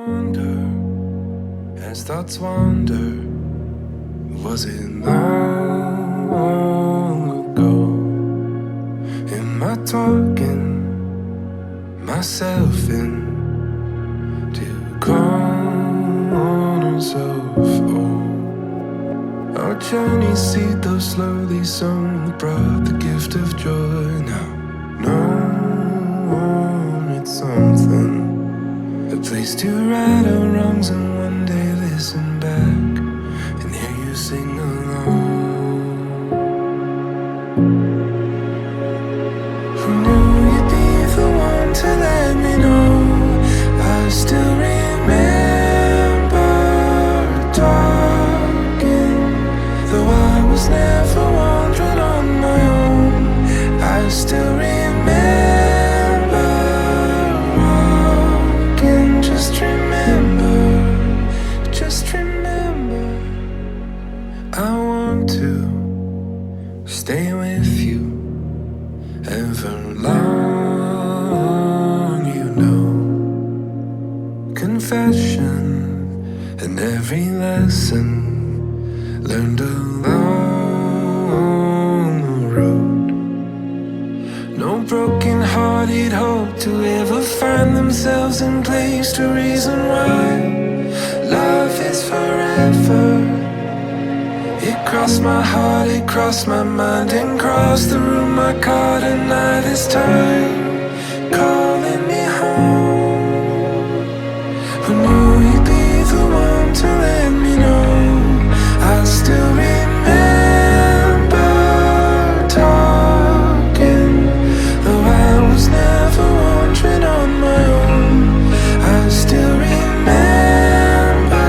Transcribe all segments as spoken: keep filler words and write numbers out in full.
Wonder, as thoughts wander, was it long ago? Am I talking myself into corners of awe? Our journey seed, though slowly sown, brought the gift of joy. Now, no one, it's something, a place to right our wrongs and one day listen back and hear you sing along. Who knew you'd be the one to let me know? I still remember talking, though I was never wandering on my own. I still remember walking. Just remember, just remember, I want to stay with you ever long, you know. Confession and every lesson learned along the road. No broken-hearted hope to ever find themselves in place to reason why love is forever. It crossed my heart, it crossed my mind, and crossed the room I caught an eye this time, calling me home. Who knew you'd be the one to let me know? I still remember talking, though I was never wandering on my own. I still remember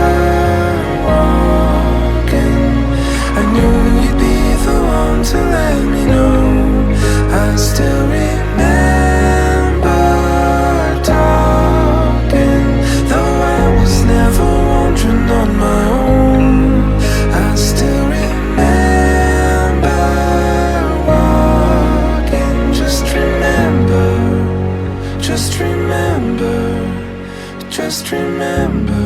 walking. I knew you'd be the one to let me know. I still remember talking, though I was never wandering on my own. I still remember walking. Just remember, just remember, just remember.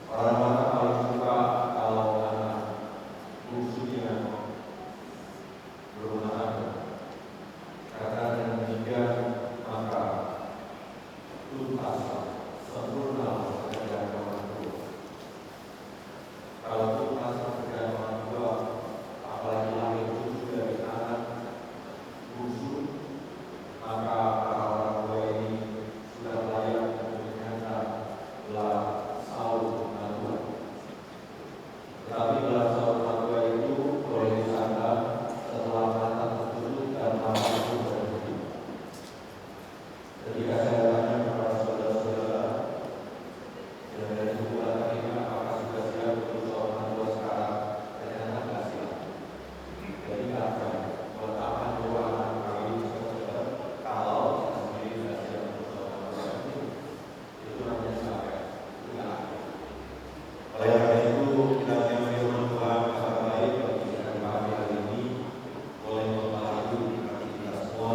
Orang mata paling suka kalau anak bungsunya berumah tangga. Karena dengan demikian, maka tuntas, sempurna pekerjaan orang tua. Kalau tuntas pekerjaan orang tua, apalagi lahir cucu dari anak bungsu, maka para orang tua ini sudah layak untuk dinyatakan saur matua. Tetapi gelar saur matua itu boleh disandang setelah mata tertutup dan mata pun terbuka. Ketika saya tanya kepada saudara-saudara, dan dari sebuah tanya, apakah sudah siap untuk saur matua sekarang? Ternyata nggak siap. Jadi nggak ada. Buat apa nyuruh anak kawin cepat-cepat kalau kita sendiri nggak siap untuk saur matua? Itu namanya capek. Itu nggak ada. Oleh karena itu, kiranya firman Tuhan, Kabar Baik bagi kita di pagi hari ini, boleh membaharui hati kita semua,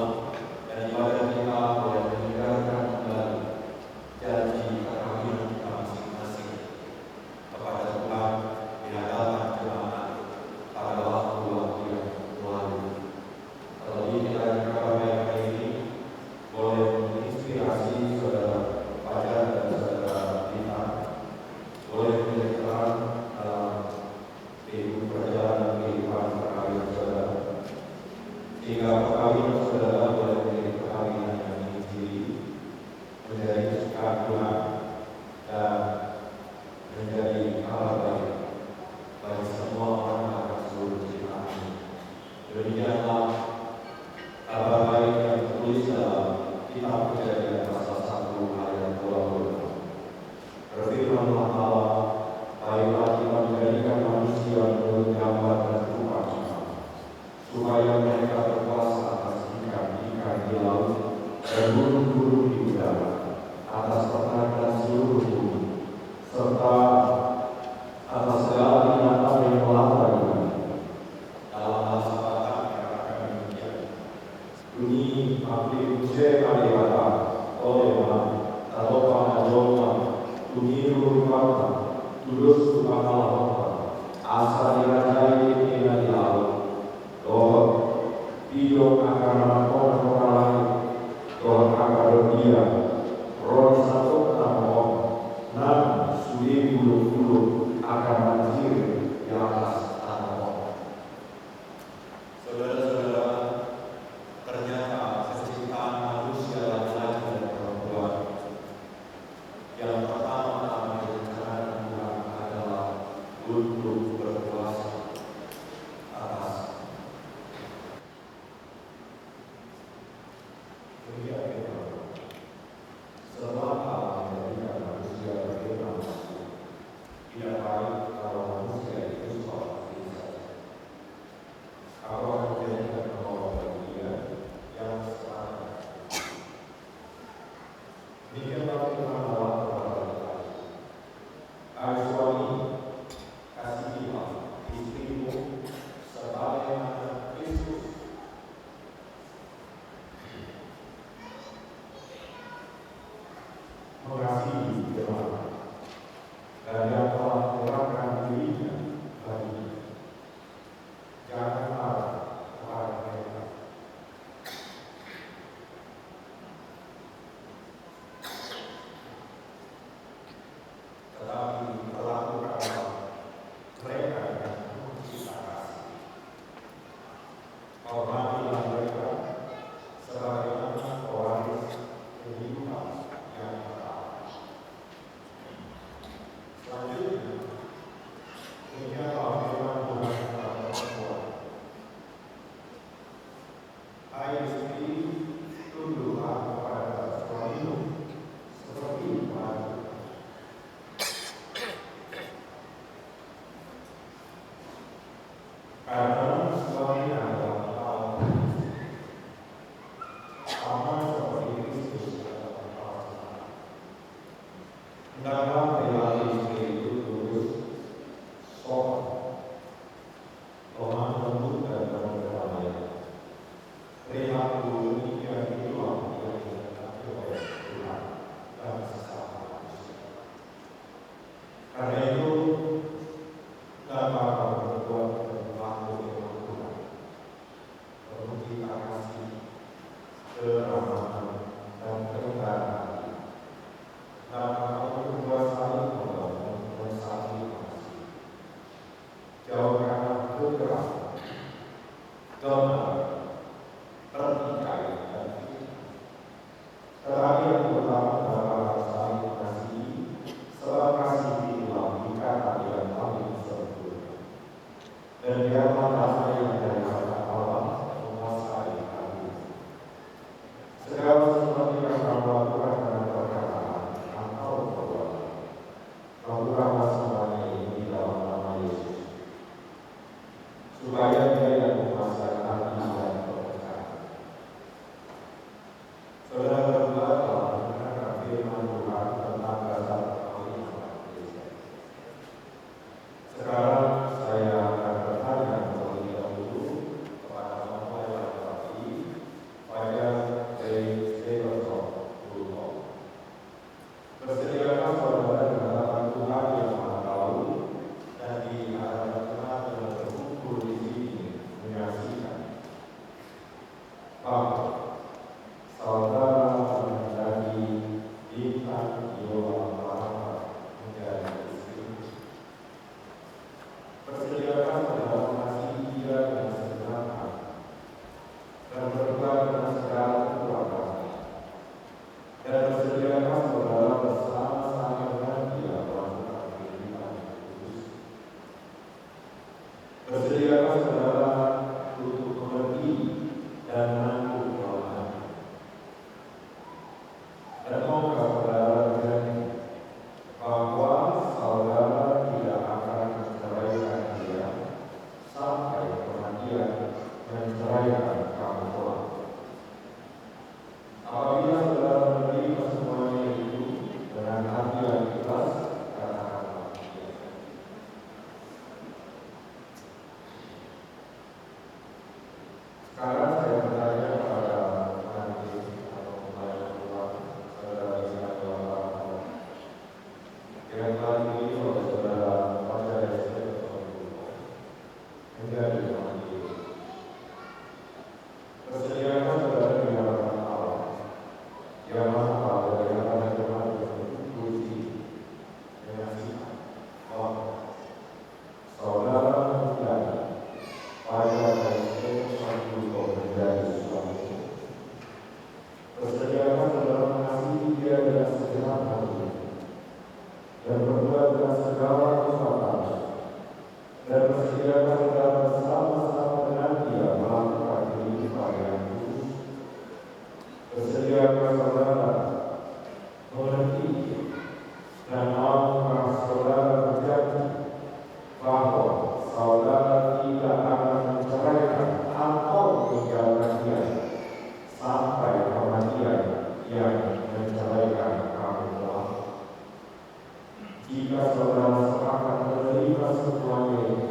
dan ibadah kita boleh menyegarkan kembali janji perkawinan kita masing-masing kepada Tuhan di hadapan jemaat pada waktu yang lalu. Terlebih, kiranya Kabar Baik hari ini boleh menginspirasi saudara Fajar dan saudara Bintang, boleh menjadi terang dalam kehidupan, perjalanan kehidupan perkawinan saudara, sehingga perkawinan saudara boleh menjadi perkawinan yang menginjili, menjadi kesukaan Tuhan, dan menjadi Kabar Baik bagi semua orang dalam seluruh ciptaan ini. Demikianlah Kabar Baik yang tertulis dalam kitab Kejadian pasal satu ayat dua puluh enam. Berfirmanlah Allah, "Baiklah, kita menjadikan manusia menurut gambar dan rupa kita, supaya mereka berkuasa atas ikan-ikan di laut dan burung-burung di udara, atas peternak dan seluruh bumi, serta atas segala binatang yang melata di bumi." Dalam bahasa Batak dikatakan demikian. Dung i mangkilap muse ma Debata, "Olo ma, tatopa ma jolma tu niru rupanta, tudos tu pangalaho, asa dirajai tingkina di laut, dohot pidong angka na marhona-hona langit, dohot angka dondia, ro di sandok tano on, nang sude bulung-bulung angka na manjir di atas tano on." Saudara-saudara, ternyata penciptaan manusia laki-laki dan perempuan yang pertama-tama direncanakan Tuhan adalah untuk berkuasa atas. Demikian juga, setelah Allah menjadikan manusia berfirman, "Tidak baik kalau manusia itu seorang diri saja. Aku akan menjadikan penolong bagi dia yang sepadan." Demikianlah firman Allah kepada kita. Hai suami, kasihilah istrimu sebagaimana Kristus mengasihi jemaat, dan yang telah menyerahkan dirinya baginya. Jangan marah kepada mereka, tetapi perlakukanlah mereka dengan penuh cinta kasih. Hormatilah mereka sebagaimana pewaris kehidupan yang pertama. Selanjutnya, demikianlah firman Tuhan kepada perempuan. Hai istri, tunduklah kepada suamimu seperti kepada Tuhan. Karena suami adalah kepala istri, sama seperti Kristus adalah kepala jemaat. Hendaklah perilaku istri itu lurus, sopan, lemah lembut, dan penuh damai. Perilaku demikian itulah yang dikehendaki oleh Tuhan dan sesama manusia. Karena Bersediakah saudara untuk mengerti dan menanggung kelemahan? Dakkon ma saudara berjanji bahwa saudara tidak akan menceraikan dia sampai kematian menceraikan kamu kelak. Apabila saudara menerima semuanya itu dengan hati yang ikhlas, katakanlah, "Ya." Sekarang saya bertanya kepada pengantin atau pelayan rumah, saudara Ismail Lampard. Yang telah dipilih oleh saudara Fajar S P menjadi pengantin. Bersediakah saudara di hadapan Allah, yang Maha Tahu, dari hadapan jemaat yang berkumpul di sini, dengan sikap bahwa saudara mengundang Fajar S P menjadi suami? Bersediakah saudara mengasihi dia dengan segenap hati dan berbuat dengan segala kekuatan, dan bersediakah saudara bersama-sama dengan dia melakukan kehidupan yang kudus? Bersediakah saudara mengerti dan maukah saudara berjanji bahwa saudara tidak akan menceraikan atau meninggalkan dia sampai kematian yang menceraikan kamu kelak? Jika saudara sepakat menerima semuanya itu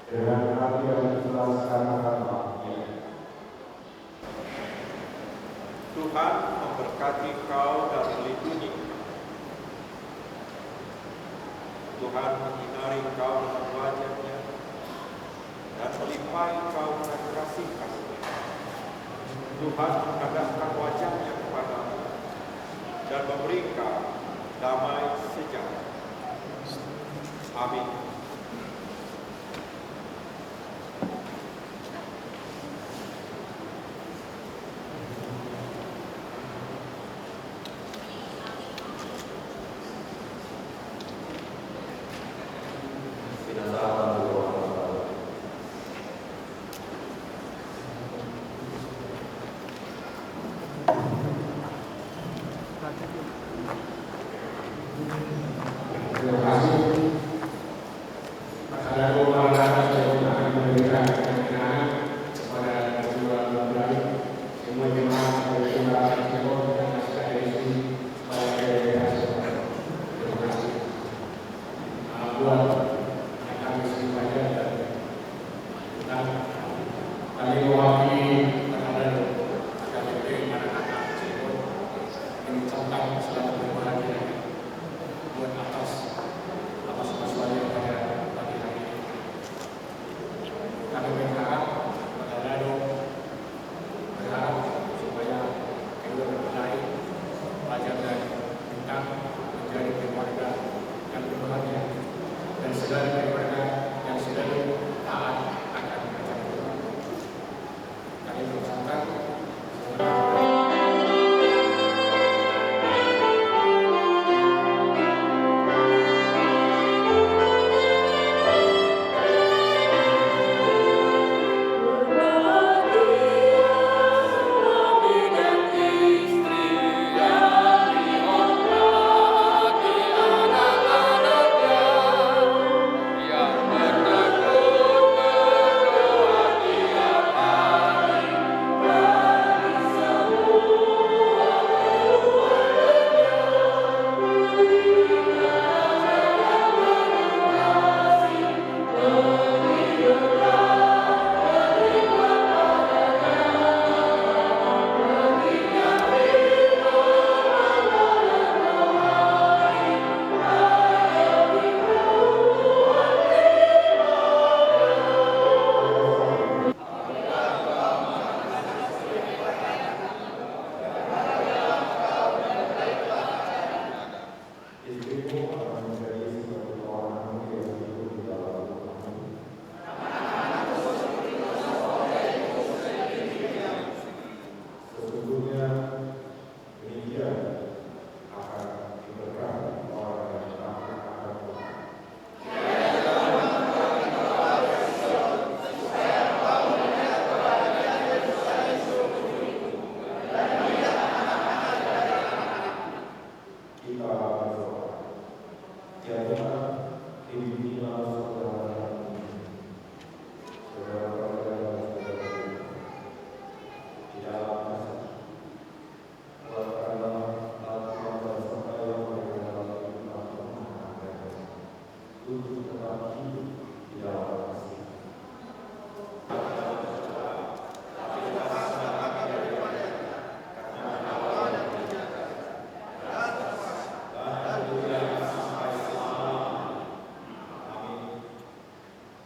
dengan hati yang ikhlas, katakanlah, "Ya." Tuhan memberkati kau dan melindungi. Tuhan menyinari kau dengan wajah-Nya dan melimpahi kau dengan kasih karunia. Tuhan menghadapkan wajah-Nya kepadamu dan memberi kau damai sejahtera. Amin. Terima kasih. Maka lalu, Maranatha, saya pun akan memberikan kemenangan kepada kedua mempelai. Semua jemaat, saudara-saudara, dan saudara istri, kepada P P H. Terima kasih. Ah, buat yang kami sering pelajari dan Kami mewakili Maranatha, H K B P Maranatha Cirebon, mengucapkan selamat berbahagia buat atas, atas pasukannya pada pagi hari ini. Kami berharap, Maranatha berharap supaya kedua mempelai, Fajar dan Bintang, menjadi keluarga yang berbahagia dan selalu keluarga yang selalu taat akan ajaran Tuhan. Kami mengucapkan selamat.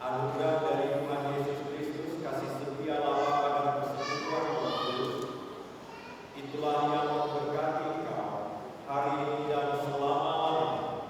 Anugerah dari Tuhan Yesus Kristus, kasih setia Allah Bapa, dan persekutuan Roh Kudus, itulah yang memberkati engkau hari ini dan selama-lamanya.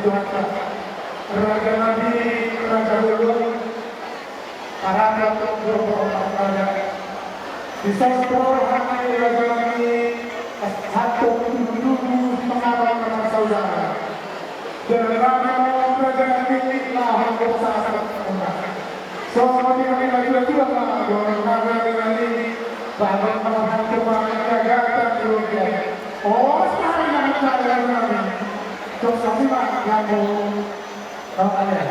Raja nami, raja bolon, harap untuk berhormat raja. Di sosro hami raja nami, satu tubuh pengarang dengan saudara. Dan raja nami, raja nami, lahan bersama. Songon i ma, hami na tua-tua ma, dohot na raja nami, bahat ma hami tu pangkatatan keluarga. Oh, sekarang yang saya nami. Tok sasi ma, yang mau, oh, ada.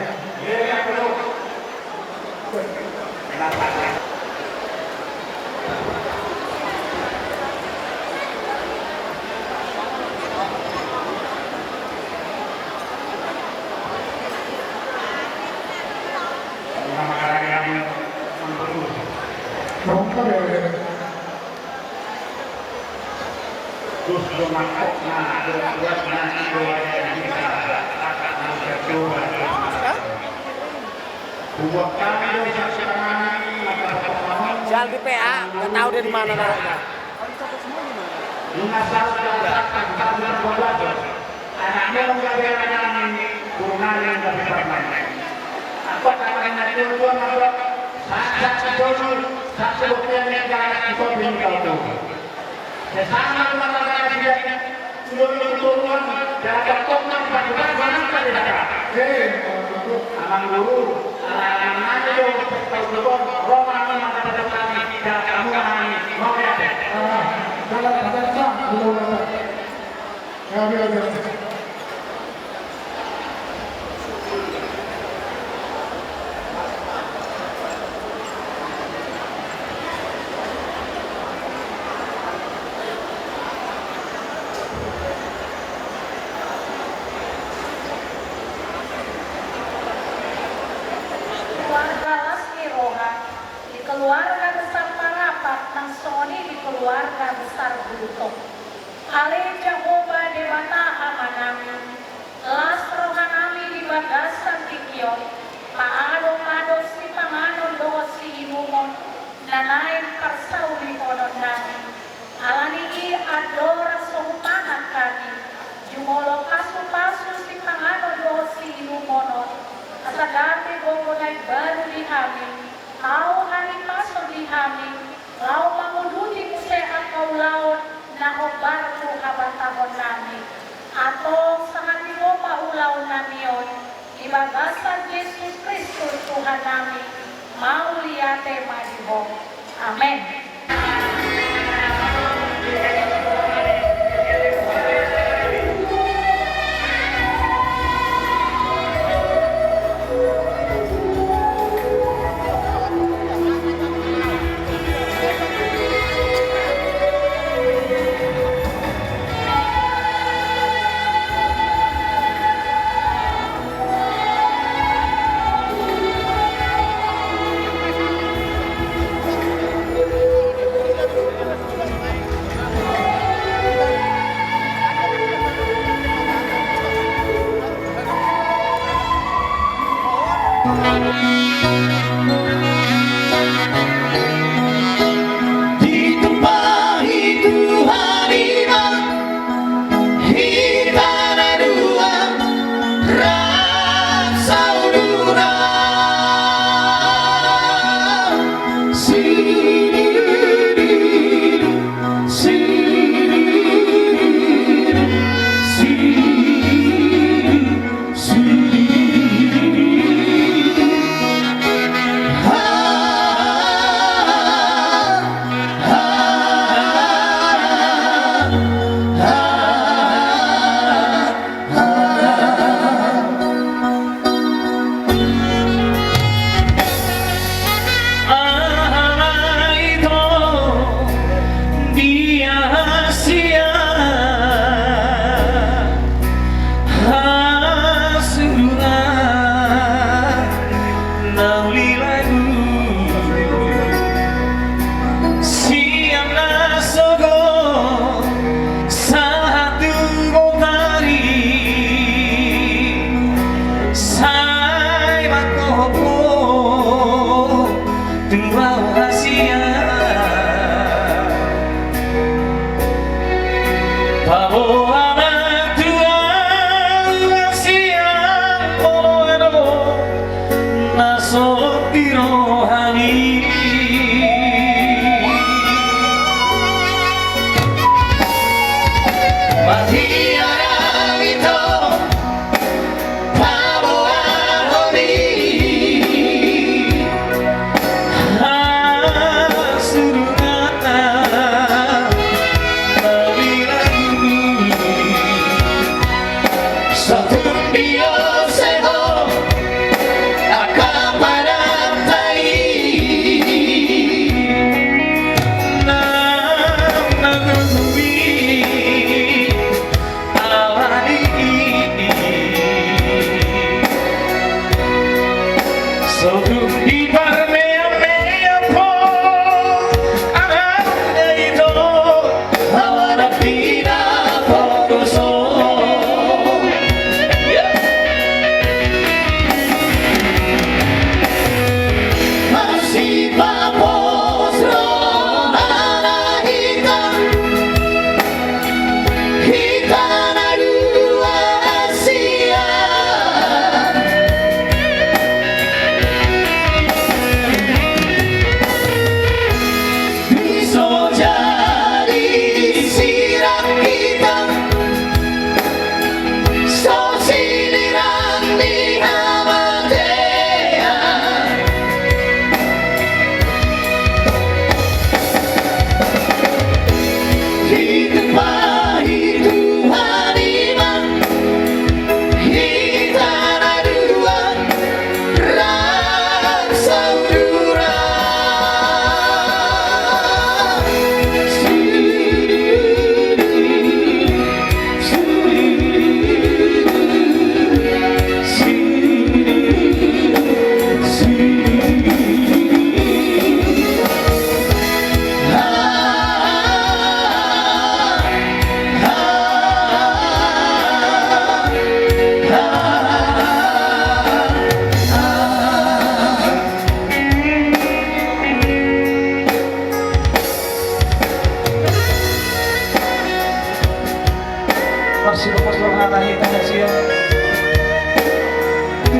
Sial di P A, nggak tahu dia di mana daratnya. Anakna on gabe anak nami, guru nami on gabe parumaen nami. Anggo anak nami na tua-tua ma, sahat-sahat solu, sahat tu bontean ni angka anak ni topi ni kaum. Sesama rumah tangga na dia, ulun-ulun turunan, dan anak tongtong, paduan, manang tadi dapat. Eh, amang guru, ala amang nami do, pesta utuh on, ro ma nami mangkatai nami, dan kamu nami, mau ya? Ah, dalam, dalam, dalam. Keluarga las ni roha di keluarga besar Parapat, nang songon i di keluarga besar Buntong. Ale Jahowa Debata Amanami, las rohanami di bagasan tingki on, paado-pado sipanganon dohot siinumon na naeng parsaulihonon nami. Alani i andorang so hupangan hami, jumolo pasu-pasu sipanganon dohot siinumon on, asa gabe gogo na imbaru di hami, tau hahipason di hami, laho manguduti muse angka ulaon na hombar tu habatahon nami. Antong sangap ni Ho ma ulaon nami on, di bagasan Jesus Kristus Tuhan nami, mauliate ma di Ho. Amen. Ditumpahi Tuhan i ma hita na dua rap saudara. Aha ma ito dia sia hasurungan na uli lagu sian na sogot sahat tu botari sai mangkohop ho tu ahu hasian. Paboa ma tu ahu hasian.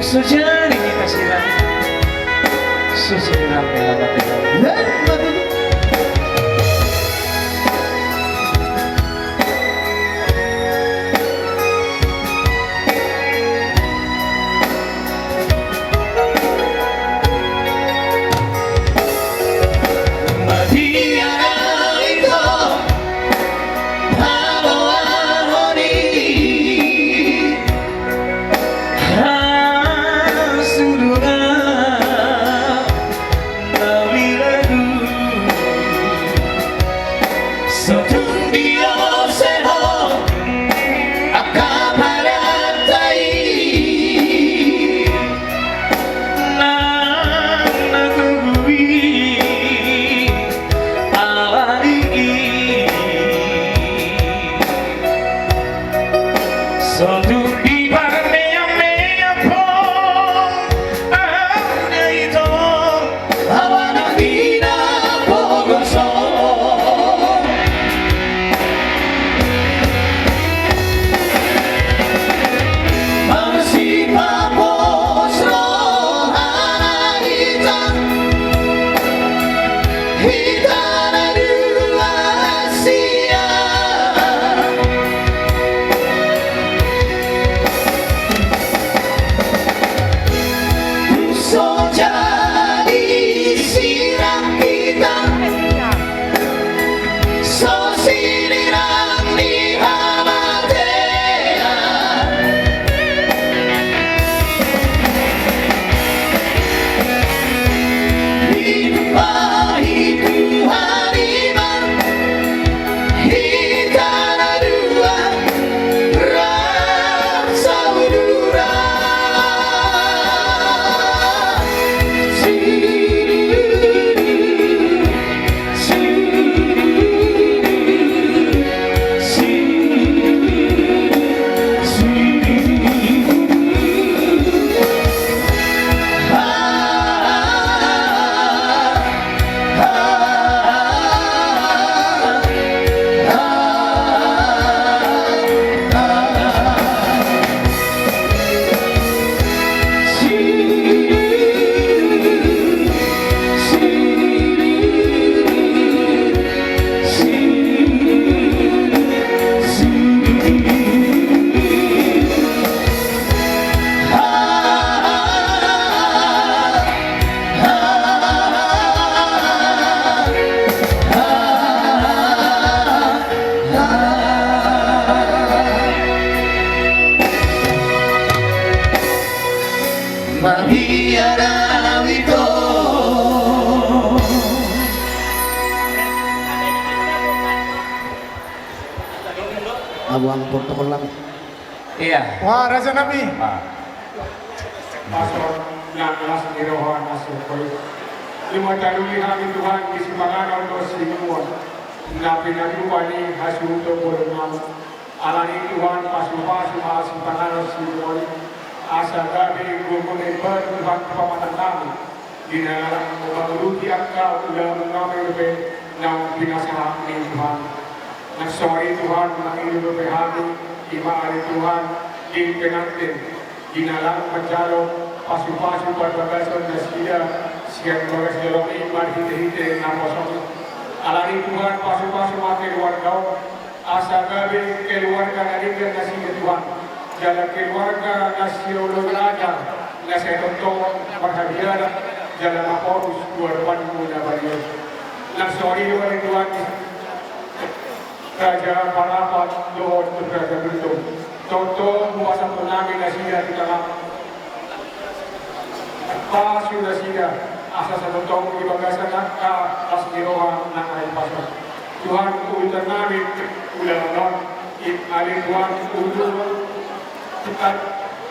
So jadi hita sirang, so sirang ni Amanta i. Abu ang protokol lang. Ia. Wah, raja nami. Pastor, nang las ni roha na sukoi. Ima taluhon hami Tuhan di sipanganon dohot sinuan. Na pinatupa ni hasuhuton bolon nami. Alani Tuhan, pasupasu ma sipanganon sinuan. Asa gabe gurguna i baru Tuhan tu pamatang nami. Di na laho mangurupi angka ulaon nami dope naung pinasahat ni Tuhan. Nang songon i Tuhan, mangido dope hami, ima ale Tuhan, di pengantin, di na laho manjalo pasupasu parbagason nasida, sian bagas jolong i marhitehite naposona. Alani Tuhan, pasupasu ma keluarga on, asa gabe keluarga na denggan nasida Tuhan, jala keluarga na sioloi raja, na sai tongtong marhabiaran, jala maporus tu adopanmu na badia. Nang songon i do ale Tuhan, raja Parapat dohot raja Gultom. Tongtong hupasahat hami nasida tu tangan. Pasu nasida, asa sai tongtong di bagasan angka las ni roha nang ai pasu. Tuhan, urutan nami ulaon on, i ale Tuhan, urutan,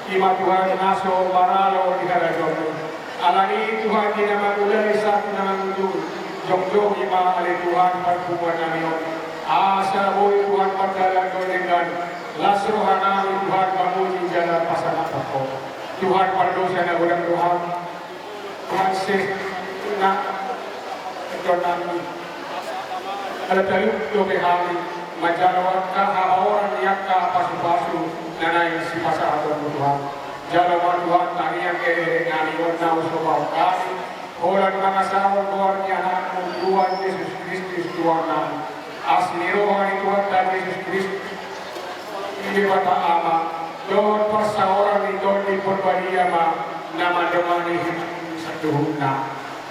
ima Tuhan na so maralo di harajaonmu. Alani Tuhan, di na mangulahon sahat na mangurupi, jongjong ima ale Tuhan parpunguan nami on. Asa boi Tuhan mardalan dohot denggan, las roha nami Tuhan mamuji jala pasangap Ho. Tuhan, pardosa na godang do hami. Tuhan, sesena do hami. Ala talup dope hami manjalo angka habaoran ni angka pasupasu na naeng sipasahatonmu Tuhan. Jalo ma Tuhan tangiang hehe nami on na husomba hami, holan mangasahon goar ni Anakmu Tuhan Jesus Kristus Tuhannami. Asi ni roha ni Tuhanta Jesus Kristus, i Debata Ama, dohot parsaoran ni Tondi Porbadia ma na mandongani hita saluhutna.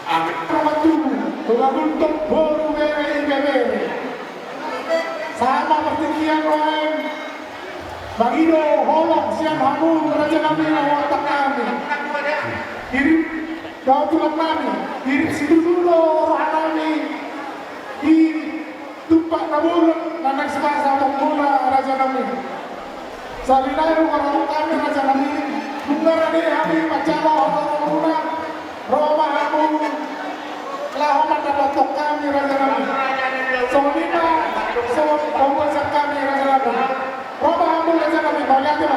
Amin. Parmatubu, tu bagultok boru bere ibebere. Sahat ma partingkian nuaeng, mangido holong sian hamu rajanami na huatak nami. Irim dohot tulang nami, irim situtu do rohanami di tumpak na bolon na naeng sipasa tongtona rajanami. Sahali nai ro ma roha hami rajanami, nunga rade hami manjalo holong-holongmuna, ro ma hamu laho mandapothon hami rajanami. Songon i ma, songon pambahenan hami rajanami. Ro ma hamu rajanami, mauliate ma.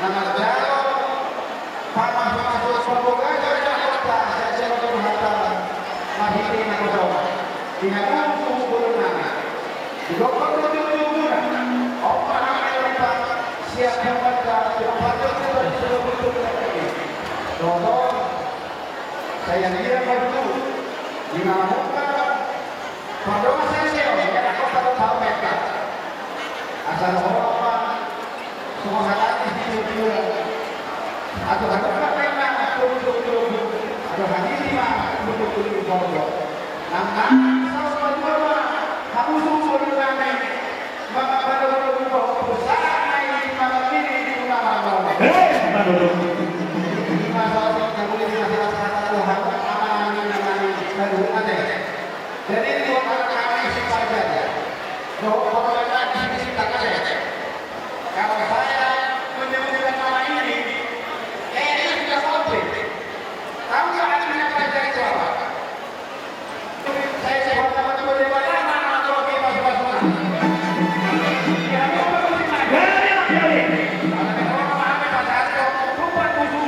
na manjalo pamasumasu pambogason ni hata, sian Tuhanta marhite na husongon i. Di hamu suhut bolon nami, di dokter dokter guru, on ma hami na rupa siap hubanta tu parjolo tu parjolo tu parjolo. Dohot on, sai anggiat ma tutu di na mamungka pardongan sahali on, ia na hot pardongan sahali on. Asa dohot ma songon hata ni situa-tua: Atur halumpang ma inna, atur halumpang ma tulang, atur hatiti ma tulang, tulang di sorga. Nang na saur matua ma hamu suhut bolon nami, mangan manogot dohot pusaha na i mangan bini di undangan. Eh, manogot. Ima saur ni na muli di nasihat hata Tuhan, amanami na muli. Jadi, buat anak kami si Fajar, ya. Dohot keluarga di sini, si Kakak, ya. Kalau saya menyebutkan nama ini, kayaknya sudah komplit. Tahu nggak artinya Fajar itu apa? Saya coba teman-teman di mana, mana kalau kita suka-suka. Ya, apa sih, Mas? Ya, ya, ya, ya. Kalau kita mau apa, Mas? Ada tempat khusus.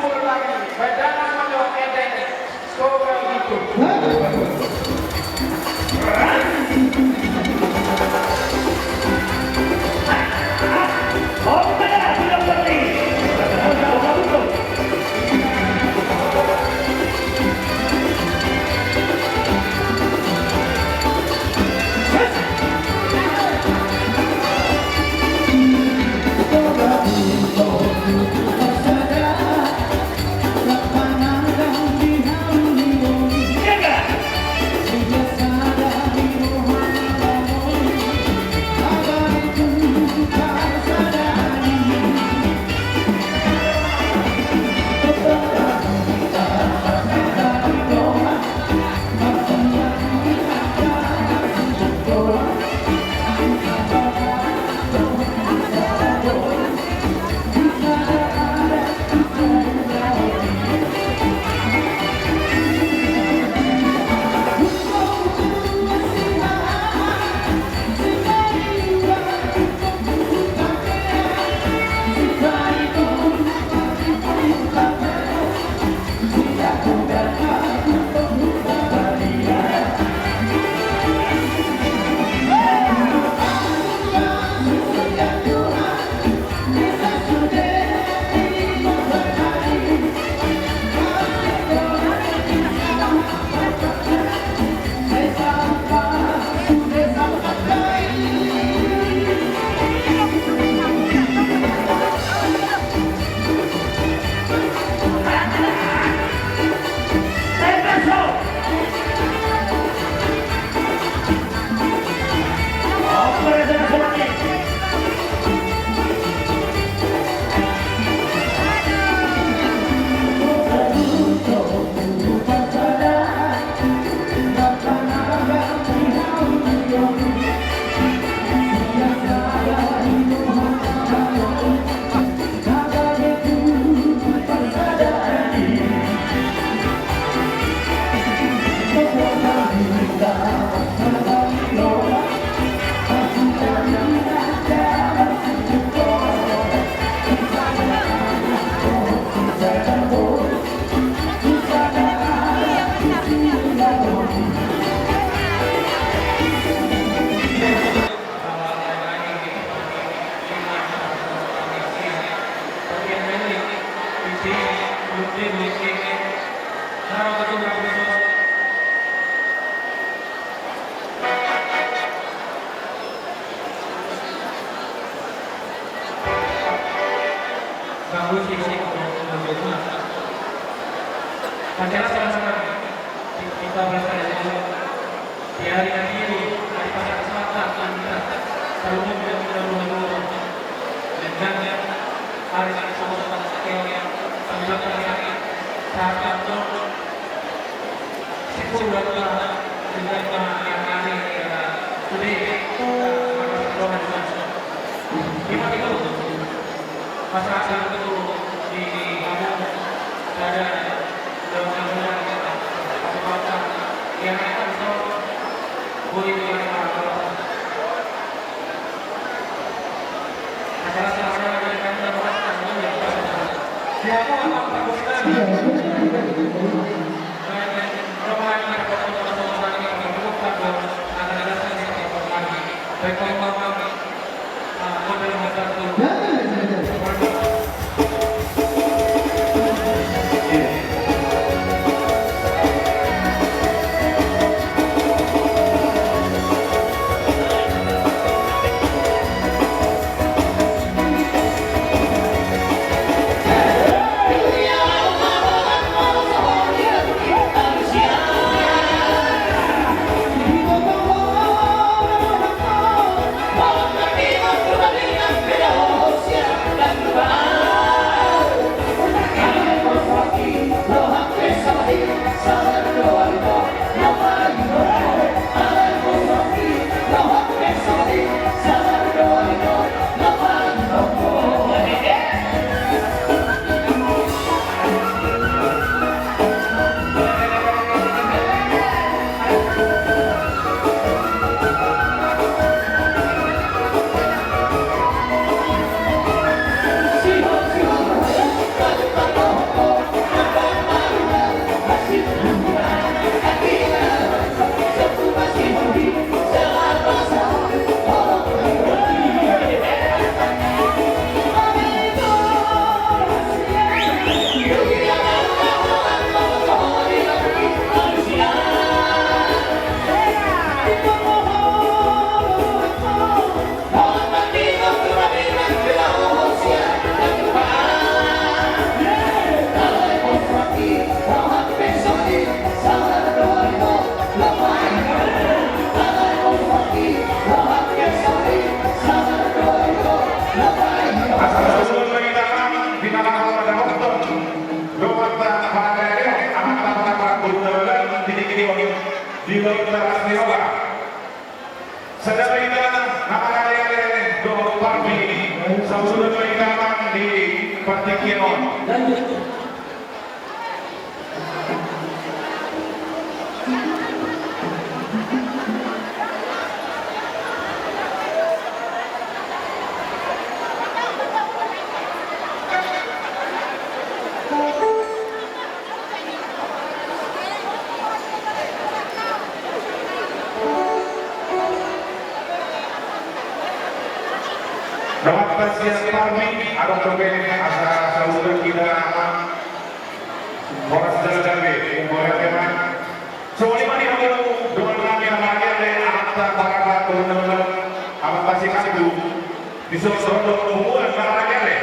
Acara sama-sama kita berasa di hari ini, hari Pasar Selatan, kita terhubung dengan kita dua dua. Dan hari ini sama-sama kita saat Di Laut Teras ni Roha. Sada hita na maraleale dohot Parbi, sahat ma hita di partingkian on. Dohot sian Parbi, adong dope asa saudara kita, horas jala gabe, umur ema. Songon i ma di hamu dongan nami na maraleale, amanta Barata, dongan nami, amanta si Kandu. Dison ro do punguan na maraleale,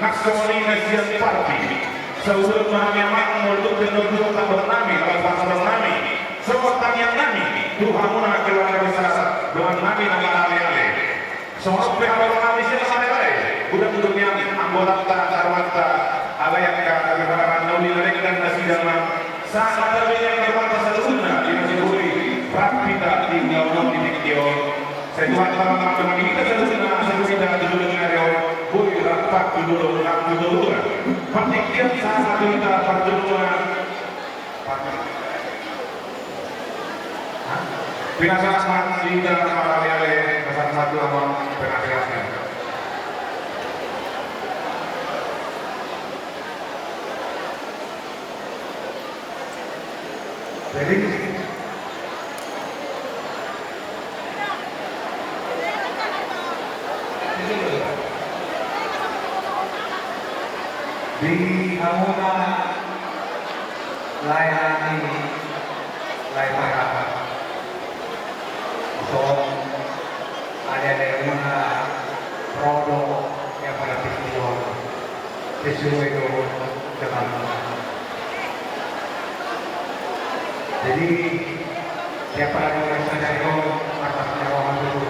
nang songon i na sian Parbi. Saudara nami, amang, molo tung pe na dua tandok nami, lalu pastor nami, songon tangiang nami tu hamuna keluarga besar dongan nami na maraleale. Songon pe haroronami sian na maraleale, godang do nian anggotanta, saruanta, alai angka keluarga na uli na denggan nasida ma, sahat ma di keluarga saluhutna di na so boi rap hita di ulaon on di tingki on. Sai Tuhanta ma mandongani hita saluhutna, sai Tuhanta ma mandongani hita saluhutna, boi rap tu dolok, rap tu toruan. Partingkian sahat ma tu hita parjolo. Pinasahat ma di hita na maraleale, pasahat ma tu amang pinasahatna. Jadi, Di hamuna lae nami, lae parhata. Songon aleale muna ro do, ia pada pitu on sesuai do dengan. Jadi, ia pada mulai sadari on, marlas ni roha tu,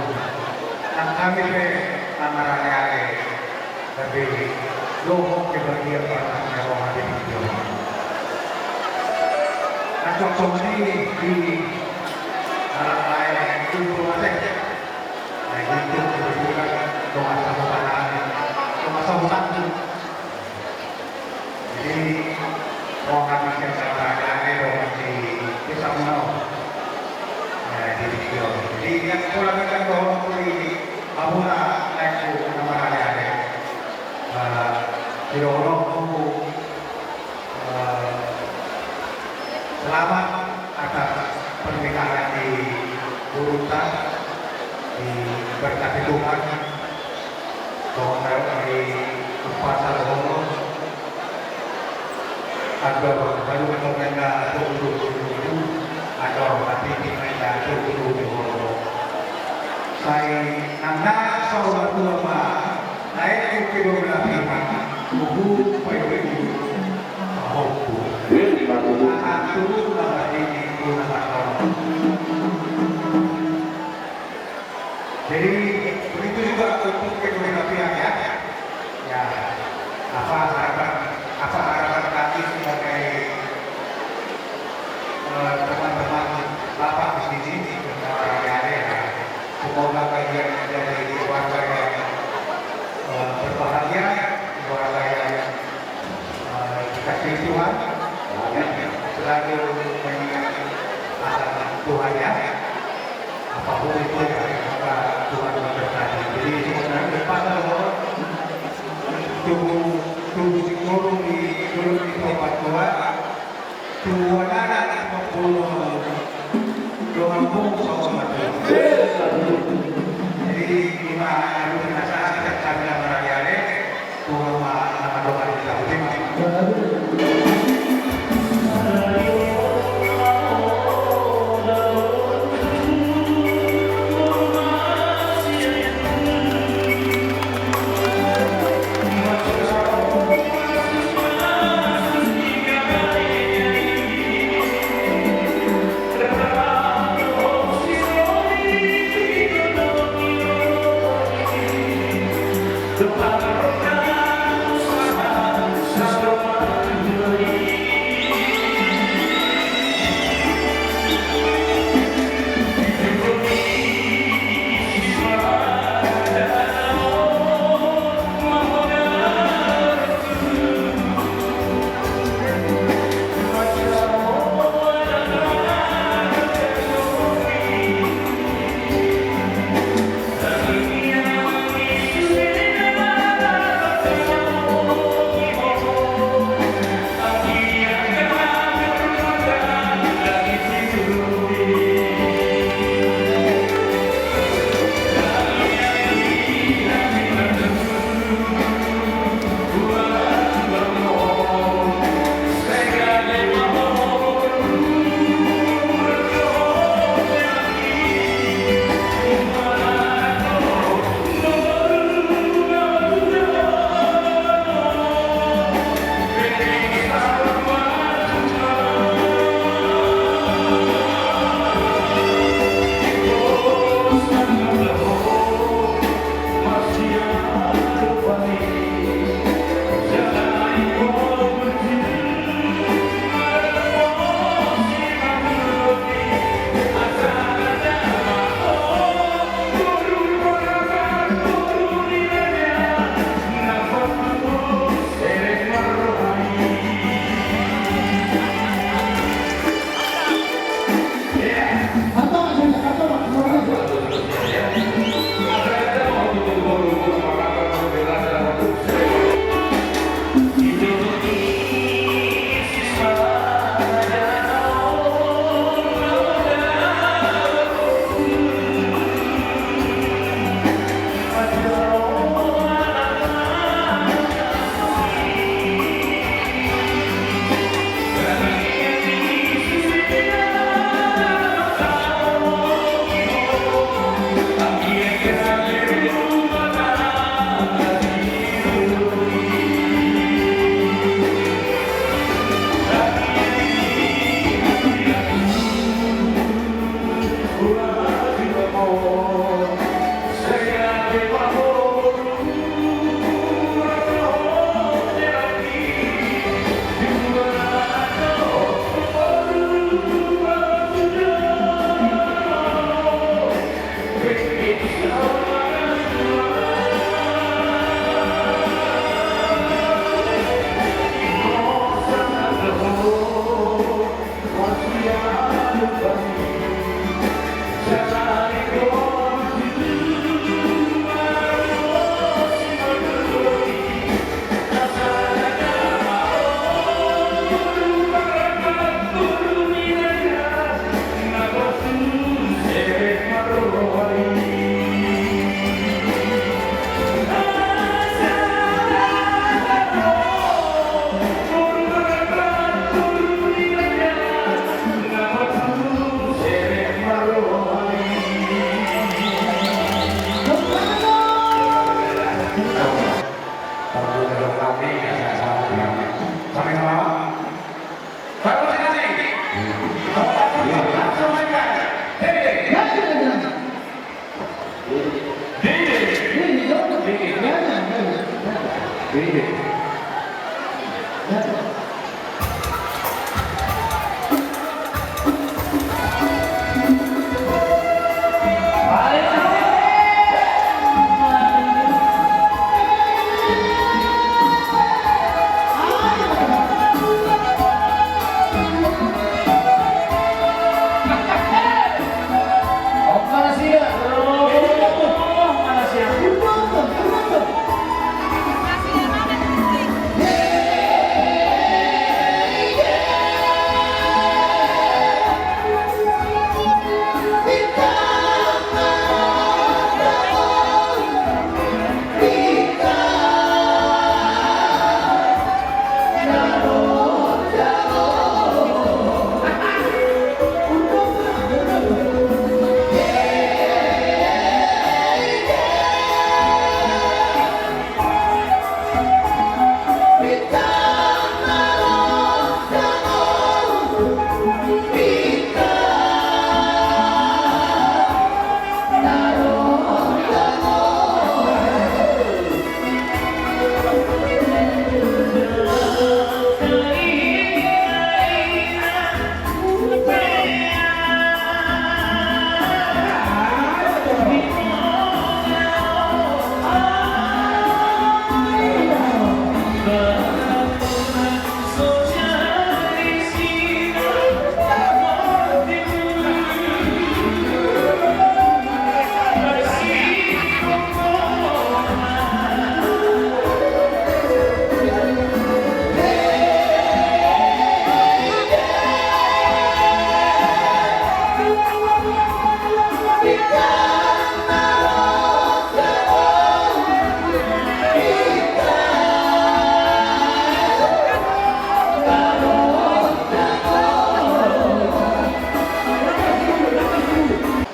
nang hami pe na maraleale. Tapi dohot pe bagian parnas ni roha di video. Acok songon i di halak lae, itu masih. Nah, itu kebetulan dongan sahutan, dongan sahutan tu. Jadi roha di siapa lagi, dongan di pisang no. Nah, di video. Jadi yang pulang kan dohot di hamuna lae tu na maraleale. Eh, sidohononku, eh, selamat atas pernikahan di gurunta, diberkati Tuhan. Songon na di umpasa dohonon. Andor halumpang na tubu-tubu, andor hatintin na tubu-tubu. Sai nang na saur matua ma, naeng tu kedua belah pihak, tubu paibu-ibu, pahompu. Aha tu na badini tu na marnono. Jadi begitu juga untuk kedua belah pihak, ya. Ya, apa harapan, apa harapan kami sebagai, eh, teman-teman Bapak di sini, orang yang ada, ya. Semoga kalian menjadi keluarga yang, eh, berbahagia, keluarga yang Eh, dikasih Tuhan, ya, selalu mengingat akan Tuhan, ya. Apapun itu, ya, semoga Tuhan memberkati. Jadi sebenarnya pasal tubuh, tubuh si guru di, guru di tempat tua, tua anak sepuluh. Dongan bungsu. Jadi ima, aduh, nasa kita cari nama raja, eh. Tuhan ma nama dongan kita.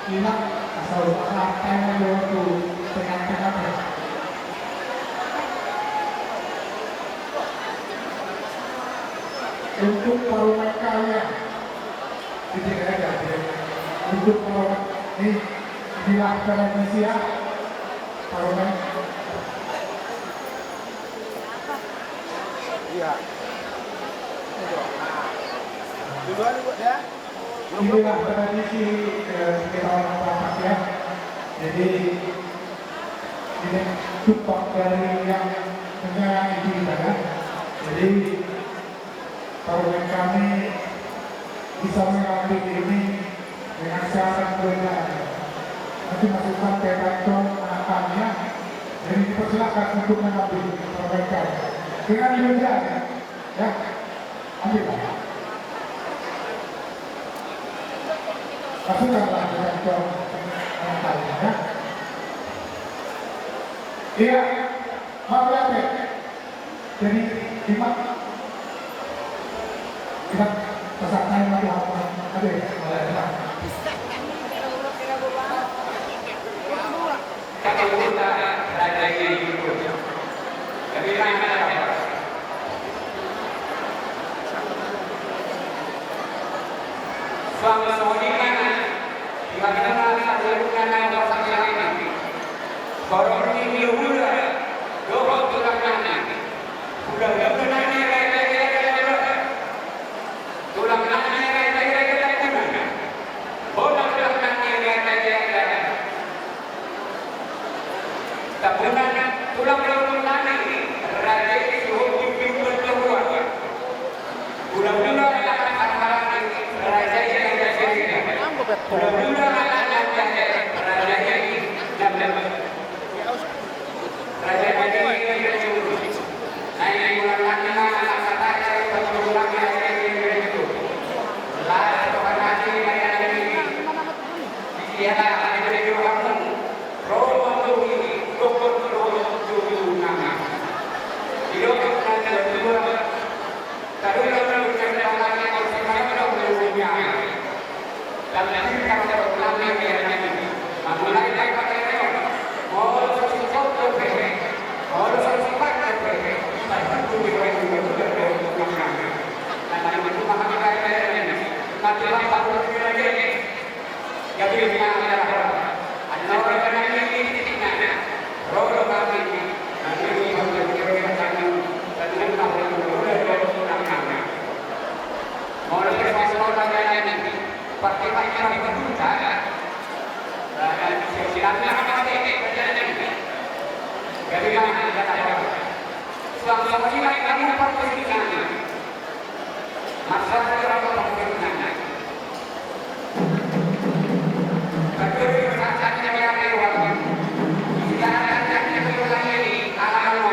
Inak asal partai na do tu tengah-tengah. Untuk parumaen kalian, di sini aja, ya. Untuk parumaen, ini, inilah tradisi, ya, parumaen. Iya. Duluan, Bu, ya. Inilah tradisi, eh, kita orang Batak, ya. Jadi, ini tumpang dari yang punya itu kita, ya. Jadi, parumaen kami bisa mengambil ini dengan syarat berbeda. Nanti masukkan ke kantong anak kami, ya. Jadi, dipersilakan untuk mengambil parumaen kami. Dengan berbeda, ya. Ya. Ambil, Pak. Masukkanlah dengan tuan, ya. Iya, Pak Bupati. Jadi, lima. Kita pesan saya lagi apa? Ada ya? Boleh, Pak. Tambunan tulang ni raja i, Sihombing Piumban Dabuan. Hulahula Raja Siregar. Hulahula Raja Siregar. Raja i, Raja i, Raja i. Naeng hulahula Raja Siregar. Raja i, Raja i. Ia, ro ma tu i, dokon do tu nami. Didok nang na dua, taruhon do nang na dua, taruhon do nang na dua. Suang songon i ma di hamu parmusik nami. Marsahat di hamu parmusik nami. Betul, saat ini kami akan keluar. Di sana kami akan keluar lagi, ala-ala.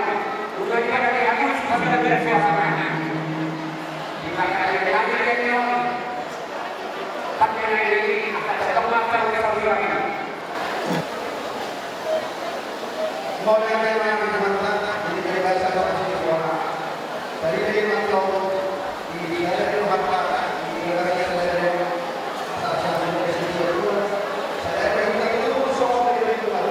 Untuk di mana di hamu, sudah bersuasana. Di mana kami lagi, dia nyong. Tapi yang ini, akan ketemu atau kita berjuang. Mauliate ma di Tuhanta, di bagasan lokasi di Tuhanta. Tarida i ma antong di sada ni Tuhanta, di bagasan sada ni Tuhanta. Asa sada ni Tuhanta. Sada ni Tuhanta, sada ni Tuhanta.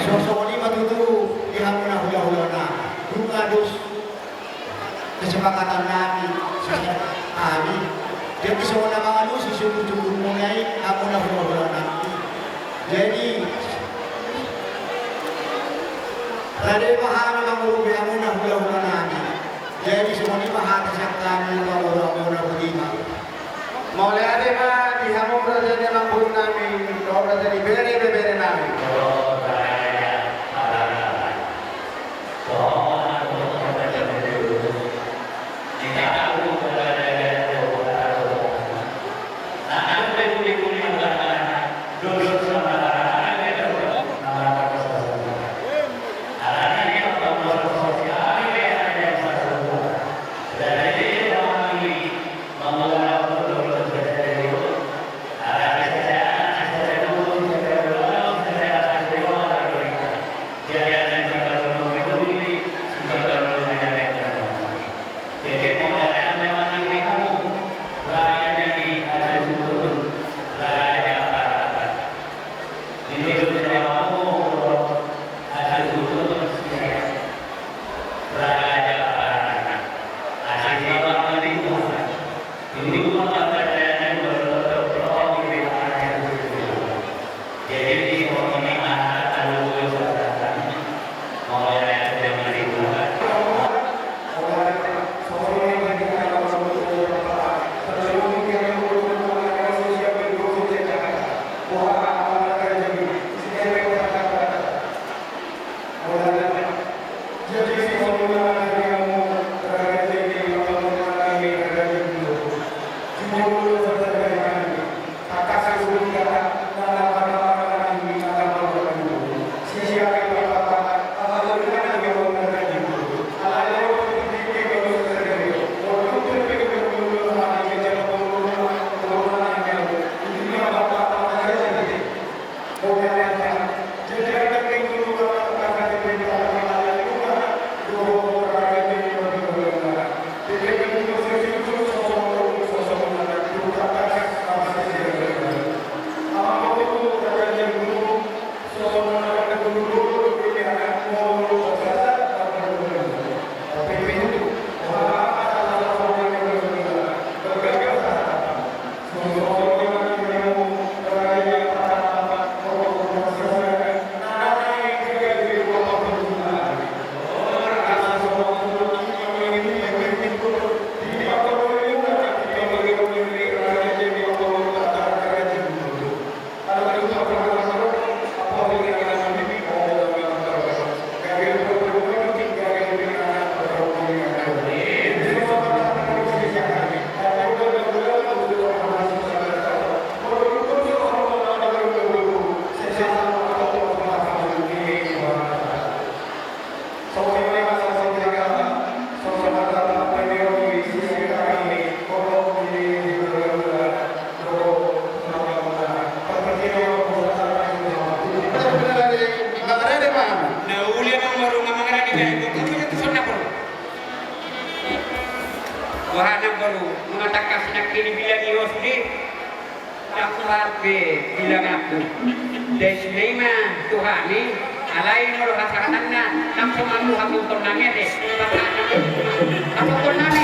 So songon i ma tutu di hamuna hulahula nami. Dung adong kesepakatan nami, sisa nami. Jadi songon na mangalusi sungkun-sungkunmuna i hamuna hulahula nami. Jadi rade ma hami mangurupi hamuna hulahula nami. Jadi songon i ma hata sian hami na mangurupihon hamuna. Mauliate ma di hamu raja ni amangboru nami, dohot raja ni bere-bere nami. Parbe bilanganku. Dai sude ma tu hami, alai molo hasaratanna, nang so manuha tongtong nami ate. Tongtong nami.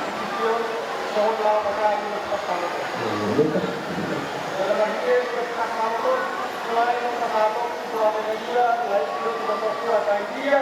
Sipitio, songon na pasahat ni Tuhan. Dalam hal ini, Tuhan, selain pasahat, Tuhan, Tuhan, Tuhan, Tuhan, Tuhan, Tuhan, Tuhan,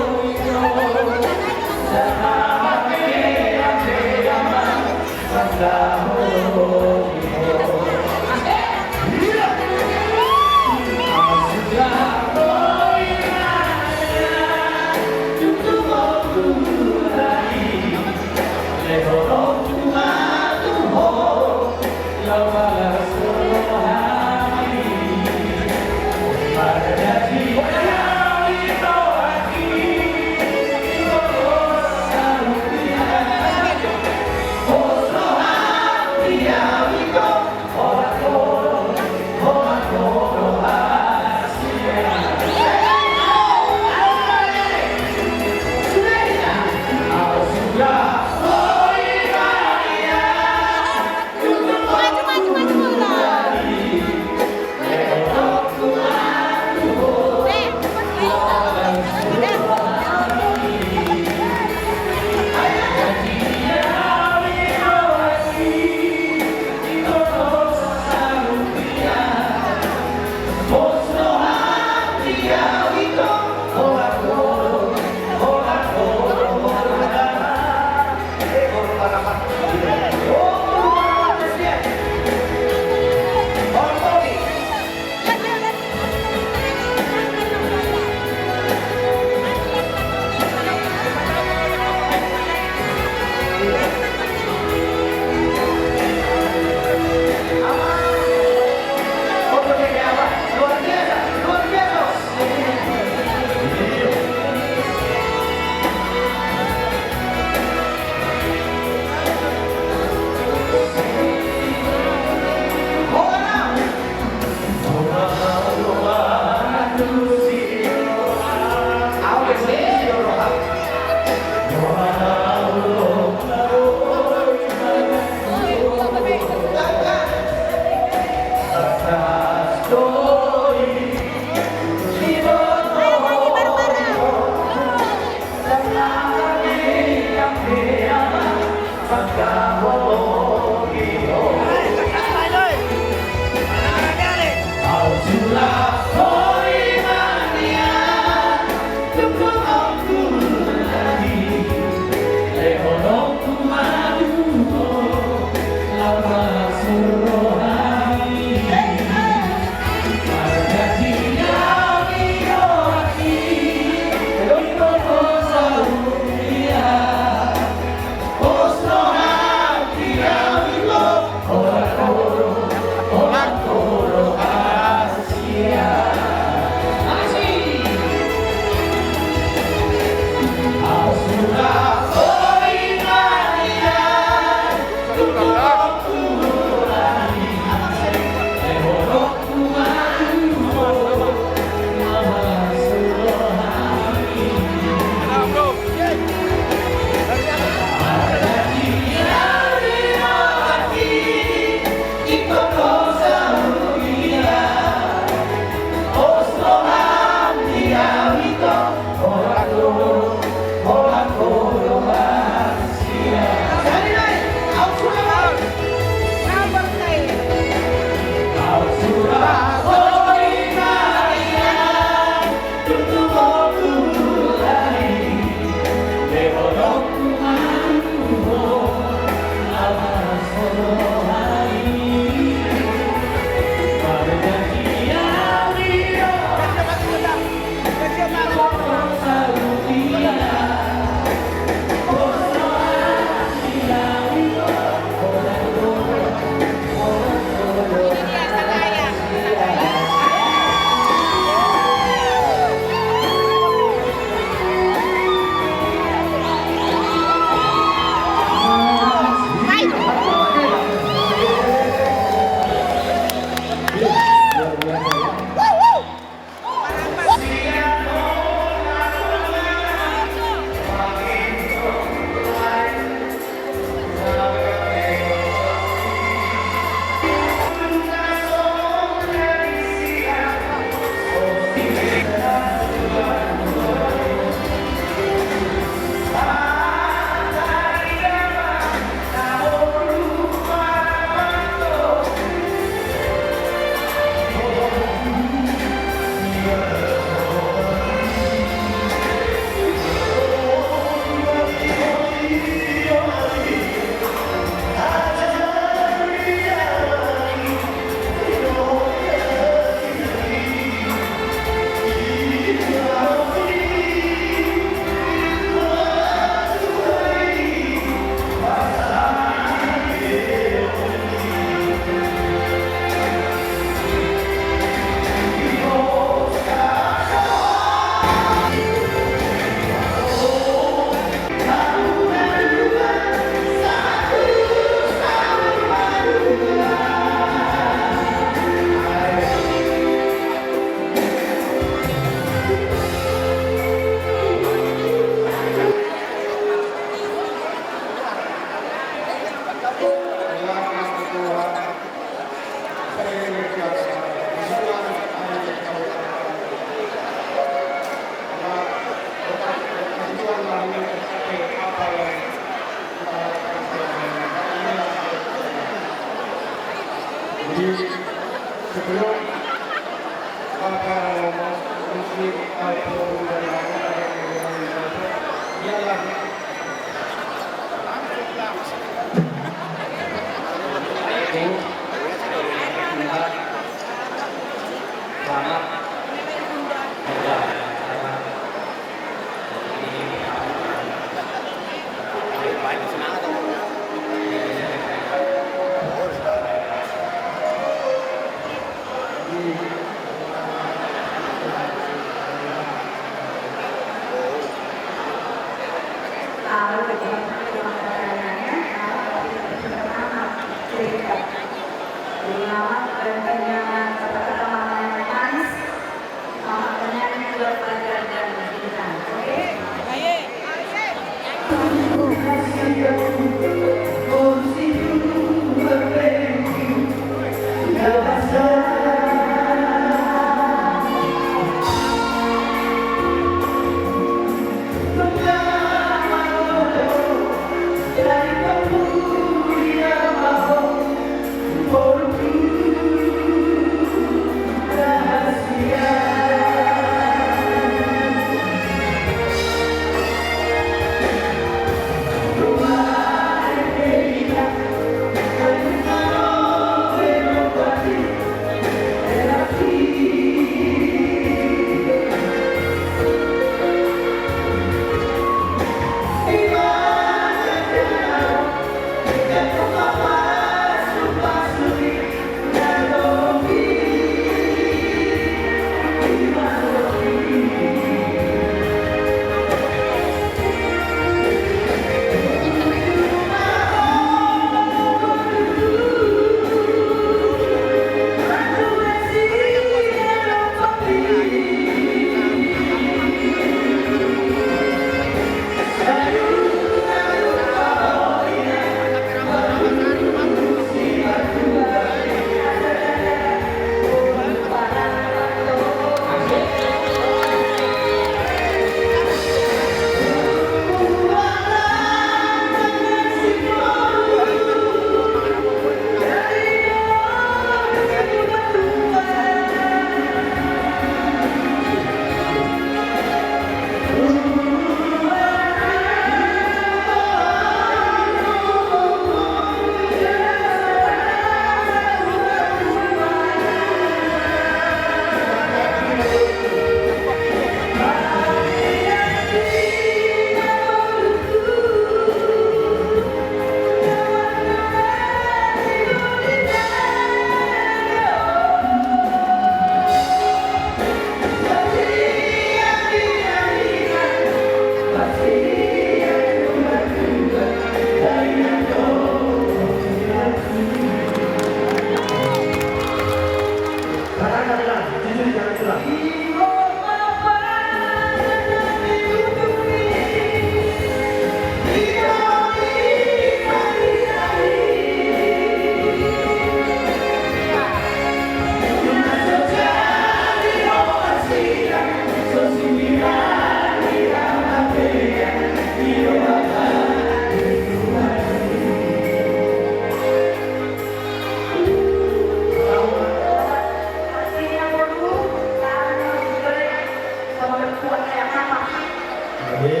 Apalagi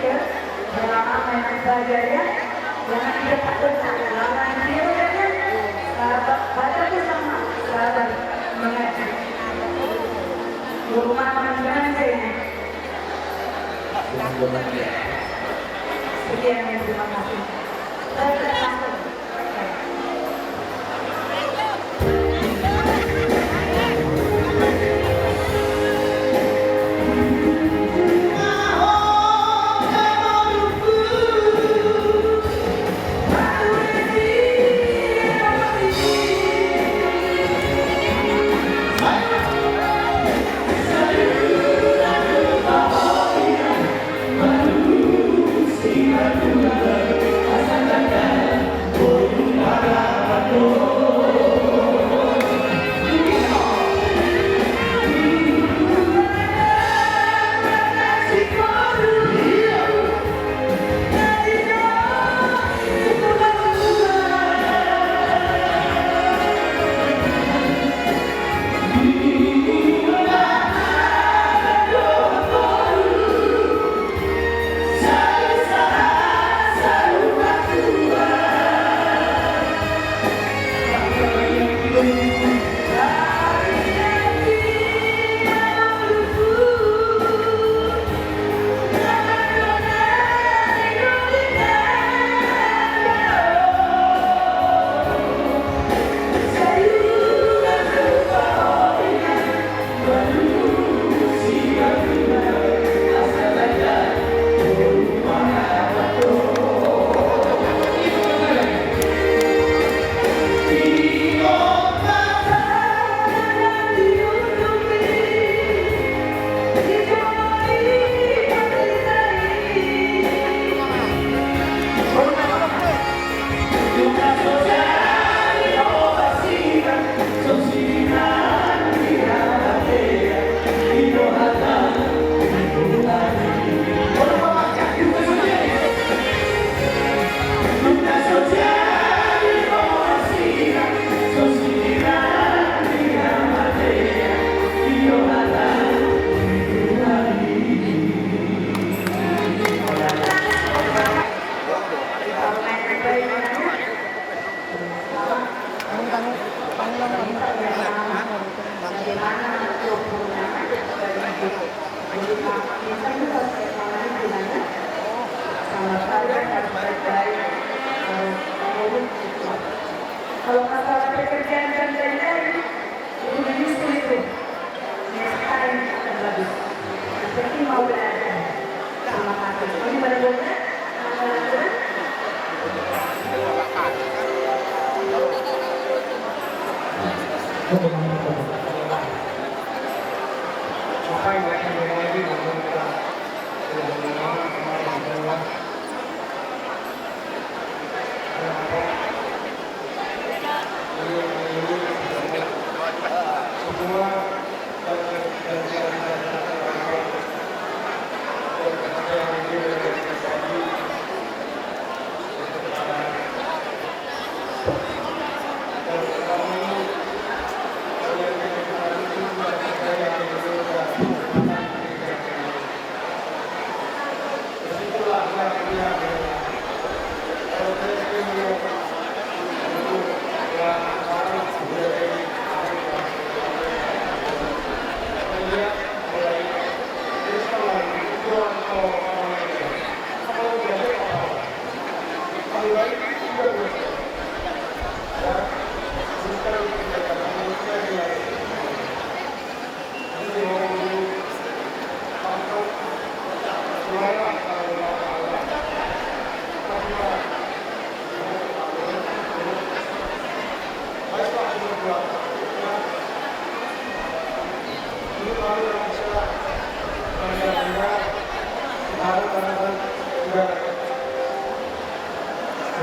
ke pengalaman yang berbahagia, yang kita takutkan, pengalaman dia berbahagia, sahabat, baca bersama, sahabat mengaji. Rumah dengan saya. Sekian, terima kasih. Kalau masalah pekerjaan dan lain-lain, itu di list itu. Next time akan bagus. Yang penting mau belajar. Terima kasih. Ini pada boleh?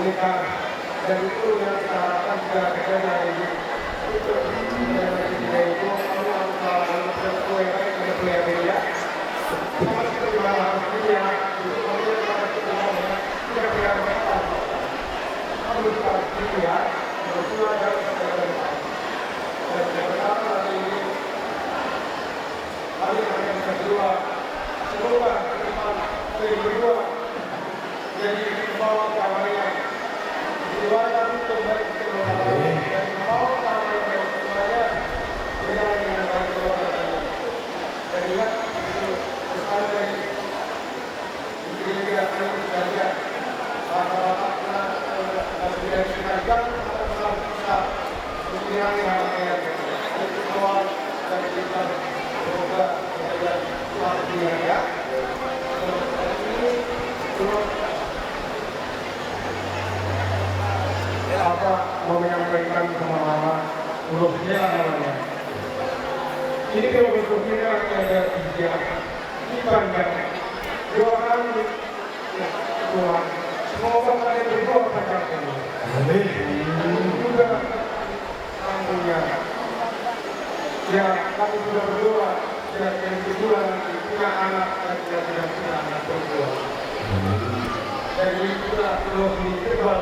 Ini kan, dan itu yang kita harapkan juga akhirnya dari itu, dari itu, kami harus melakukan sesuai dengan, sesuai dengan, ya. Sama seperti Bang Hamdi, ya, itu kami yang kita harus, ya, kita harus, kami harus, ya, berdua dan sebagainya. Dan kita harus hari ini Apa mau menyampaikan sama mama, ulos hela namanya. Ini filosofinya ada tiga. Ini panjang. Dua kali. Tuhan, semoga kalian berdua panjang umur. Amin. Juga kamunya. Ya, kami sudah berdoa, biar kalian berdua nanti punya anak dan kita tidak punya anak berdua. Jadi itulah filosofi kebal.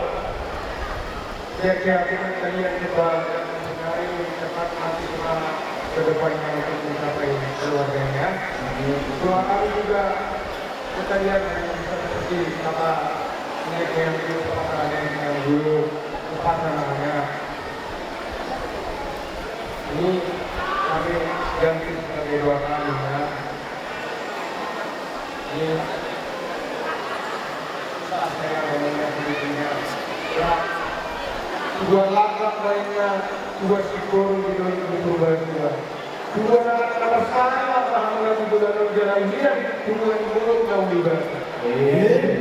Biar kalian kebal dan menari cepat mati semangat ke depannya untuk mencapai keluarganya. Doakan juga pertanian yang bisa seperti kata nenek moyang dulu, kata nenek moyang dulu, apa namanya. Ini kami ganti sebagai doa kami, ya. Ini susah saya ngomongnya sendirinya. Ya. Dua laklak lainnya, dua sikor di dua ribu dua puluh dua. Dua anak nomor satu, Abraham lagi dua tahun jalan dia, dua ribu dua puluh dua. Eh.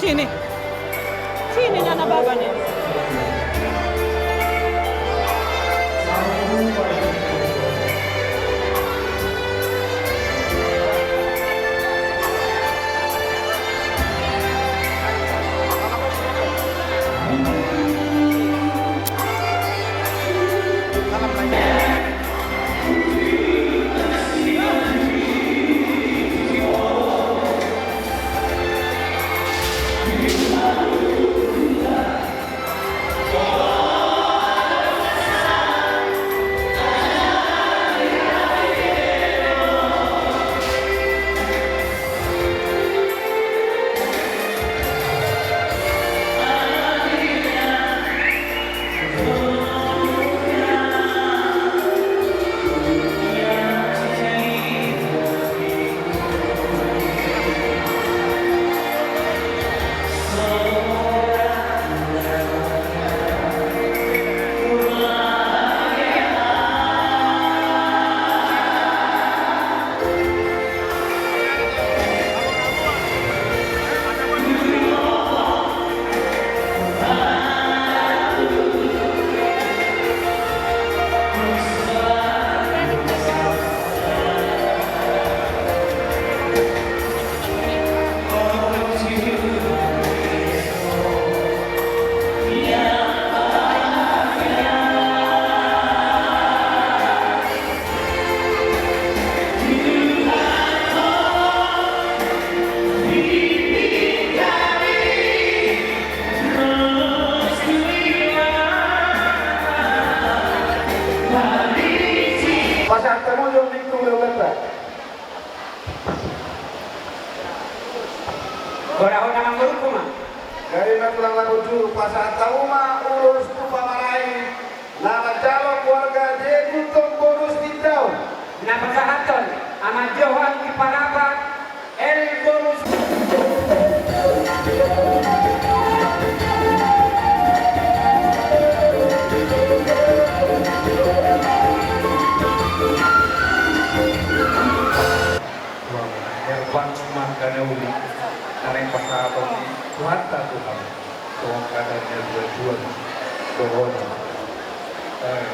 Sini. Sini, nana baba ni. Pasahat hamu jo pintu, udah, udah. Godang hona mangurungku ma. Jadi ma tulang na bonjur, pasahat hamu ma ulos tu pamarai na manjalo keluarga Deguntong bonus Tindaon. Na pasahathon Ama Johan di Palapa, L bonus. Tulang, herbang ma hata na uli, na naeng pasahaton ni Tuhanta tu hamu. Songon hata ni natuatua dohonon. Eh,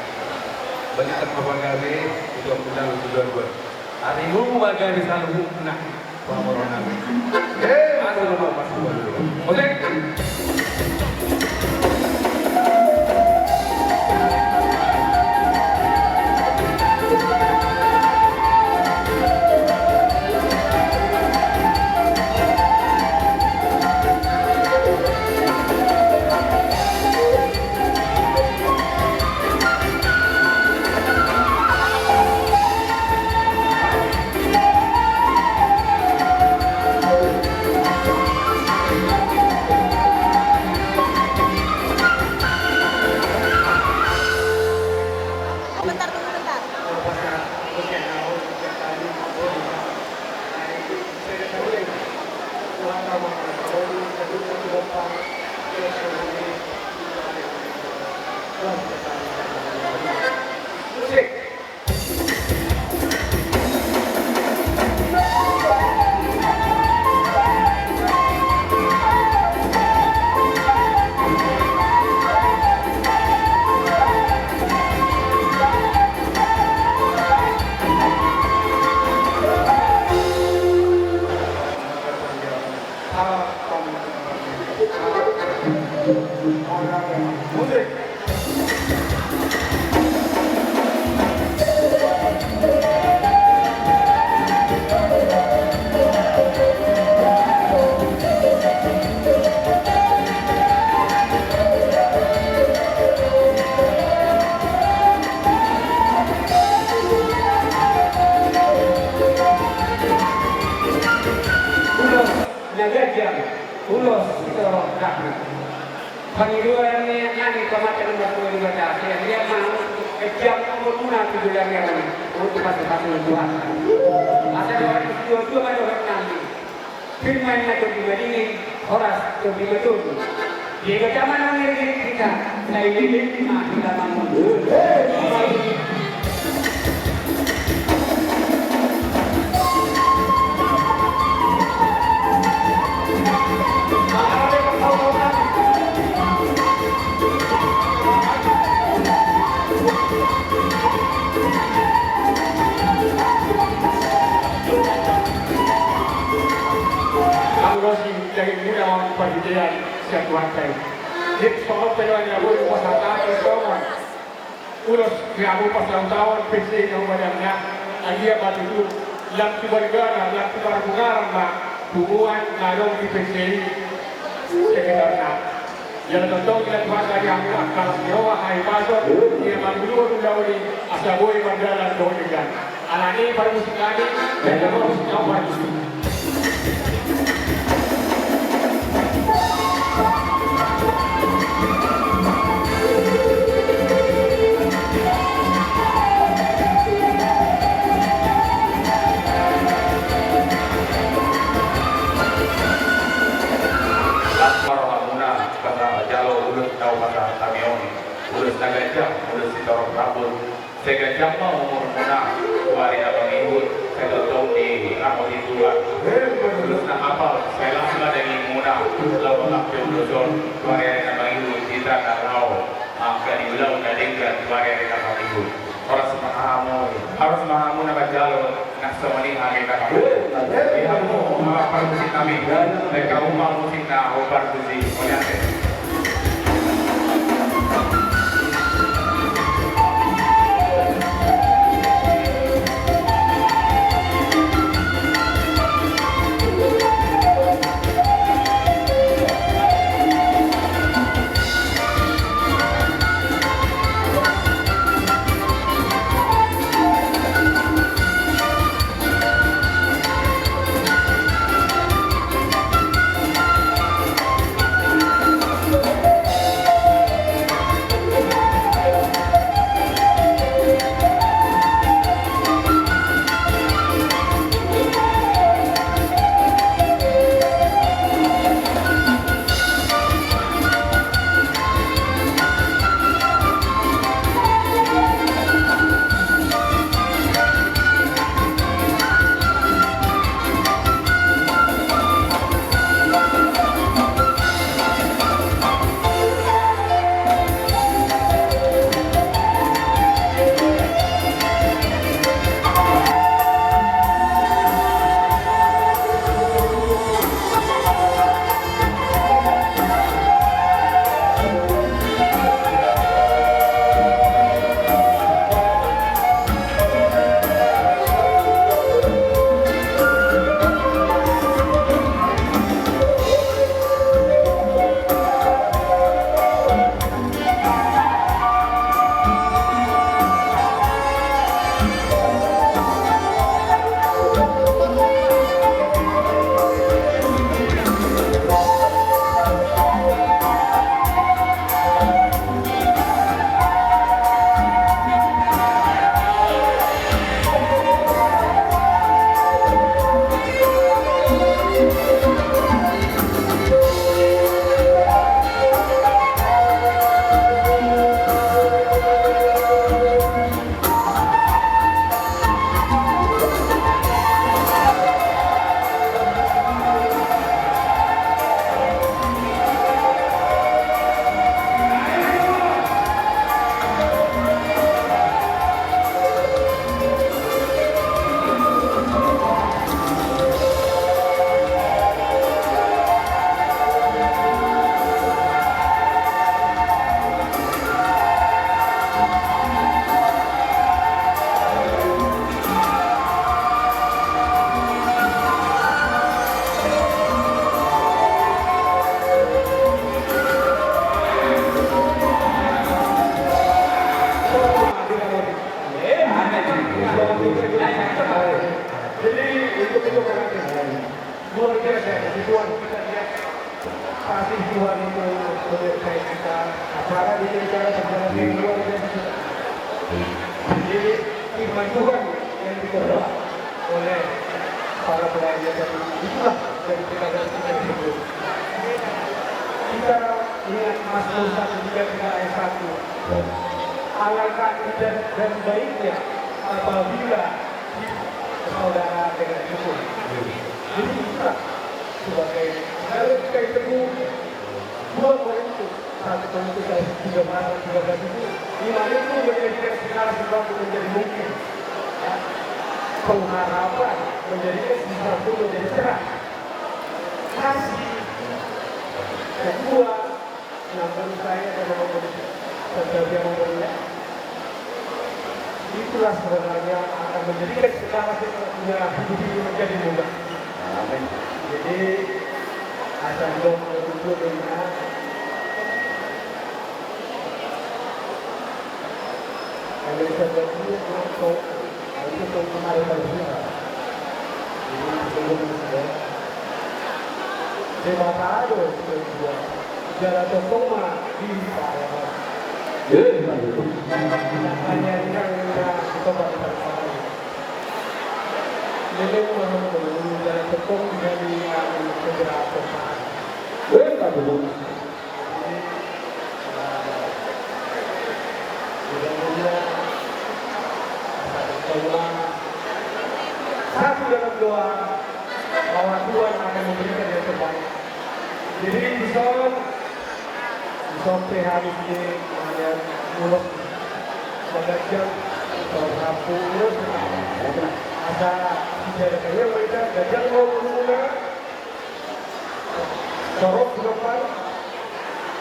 balintang ma pagabe, ujung ujung tu dua dua. Ari nunga gabe saluhutna. Pamoruon nami. Eh, asa nama pas dua dua. Oke. Bentar, tunggu bentar. Ulos na ganjang, ulos sitorop dapot. Pangidoan ni nami pamata na martua di bata, sian dia mau ejang umur muna tu bulan yang ini, untuk pasupasu Tuhan. Asa doa di dua dua ma dohot nami. Firman na tondi madingin, horas tondi matogu. Dia bertama nang diri kita, sai lilin ma hita mangun. Sian Tuhanta i. Jadi songon pe dohot na boi hupasahat hami songon ulos ni hamu pasaut-saut P C I na humaliang na, anggiat ma tutu lam tu bargana, lam tu parbukaran ma punguan na adong di P C I sekitarna. Jala tongtong dilan Tuhanta di hamu angka las ni roha, hahipason, ia mangulahon ulaon i asa boi mardalan dohot denggan. Alani i parmusik nami, dan nama musik nami parmusik. Las ma rohamuna, pasa jalo ulos na hupasahat hami on, ulos na ganjang, ulos sitorop rambut. Sai ganjang ma umurmuna tu ari na mangihut, sai tongtong diramoti Tuhan. Ulos na hapal, sai las ma dagingmuna, laho mangapehon ulos on tu ari-ari na mangihut, hita na laho angka di ulaon na denggan tu ari-ari na mangihut. Horas ma hamu, horas ma hamu na manjalo. Nah, songon i hami na pahut. Di hamu, ah, parmusik nami. Baen hamu ma musik na huparmusik. Mauliate. Jadi, untuk itu, luar biasa, puji Tuhan, kita lihat kasih Tuhan itu memberkati kita. Acara di sini, acara sebenarnya luar biasa. Jadi, firman Tuhan yang dibawa oleh para pelayan tadi, itulah dari kita dan kita hidup. Kita ingat Mazmur satu tiga tiga ayat satu. Alangkah indah dan baiknya apabila hidup bersaudara dengan syukur. Jadi itulah sebagai, kalau kita itu dua Korintus, satu Korintus ayat tiga belas, tiga belas itu, iman itu menjadikan segala sesuatu menjadi mungkin. Ya. Pengharapan menjadikan sesuatu menjadi cerah. Kasih Kedua, yang menurut saya adalah memberi, terjadi yang memberi. Itulah sebenarnya akan menjadikan segala sesuatunya hidup ini menjadi mudah. Amin. Jadi, asal dong betul ini. Kalau bisa jadi, Nah, itu tuh kemarin baru viral. Jadi, sebelum ini, ya. Dia mata ada, dia. Jalan tokong mah, bisa, ya, Mas. Iya, iya, iya. Makanya, ini kan, ya, kita baru tahu. Ini mah, jalan tokong dari, anu, segera tokong. Iya, iya, iya. Satu dalam doa bahwa Tuhan akan memberikan yang terbaik. Jadi dison, dison pe habis di mana ulos, maganjang, dison, hapu ulos. Asa tidak ada yang mereka ganjang mau berguna. Torop di depan,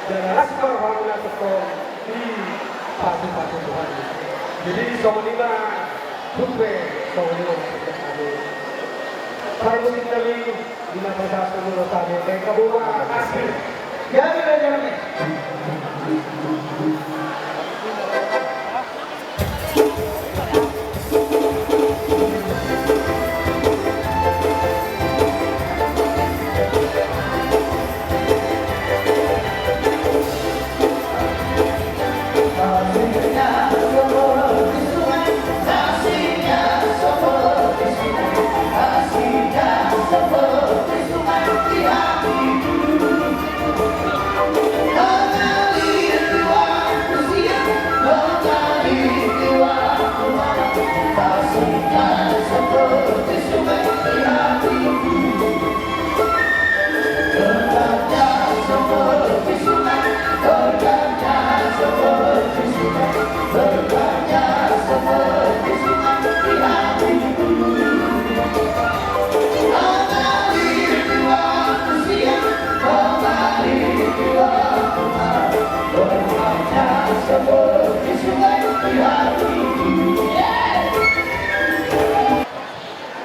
dan las ma rohana tongtong dipasupasu Tuhan. Jadi songon i ma, tung pe songon i ma. Parmusiknami, di na pasahat songon i ma, baik, kabunga, kasih. Jadi, jadi.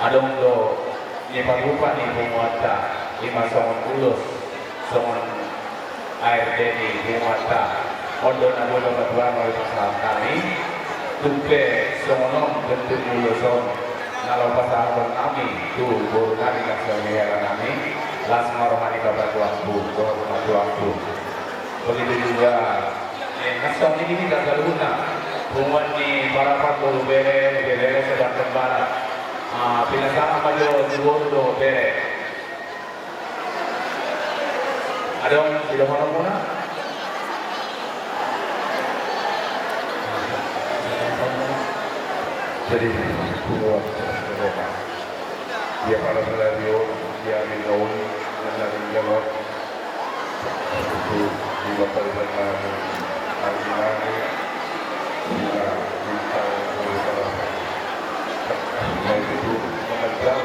Adong do ni parupa ni punguanta, ima songon ulos, songon A R T ni punguanta, on do na boi pasahat nami, tung pe songon on bentuk ni ulos on, na laho pasahaton nami, tu boru nami, na songon i hela nami, las ma roha ni bapa tuaku, dohot ma tuaku. Begitu juga, eh, na songon i di hita saluhutna, punguan ni Parapat, boru, bere, bere, sedangkan barat. Ah, pinasahat ma jo tu boru dohot bere. Adong sidohononmuna? Jadi, punguan, dia pada radio, dia di daun, dan dari daun. Itu di bapa di bapa, hari ini, kita minta oleh bapa. Nah, itu mengajar.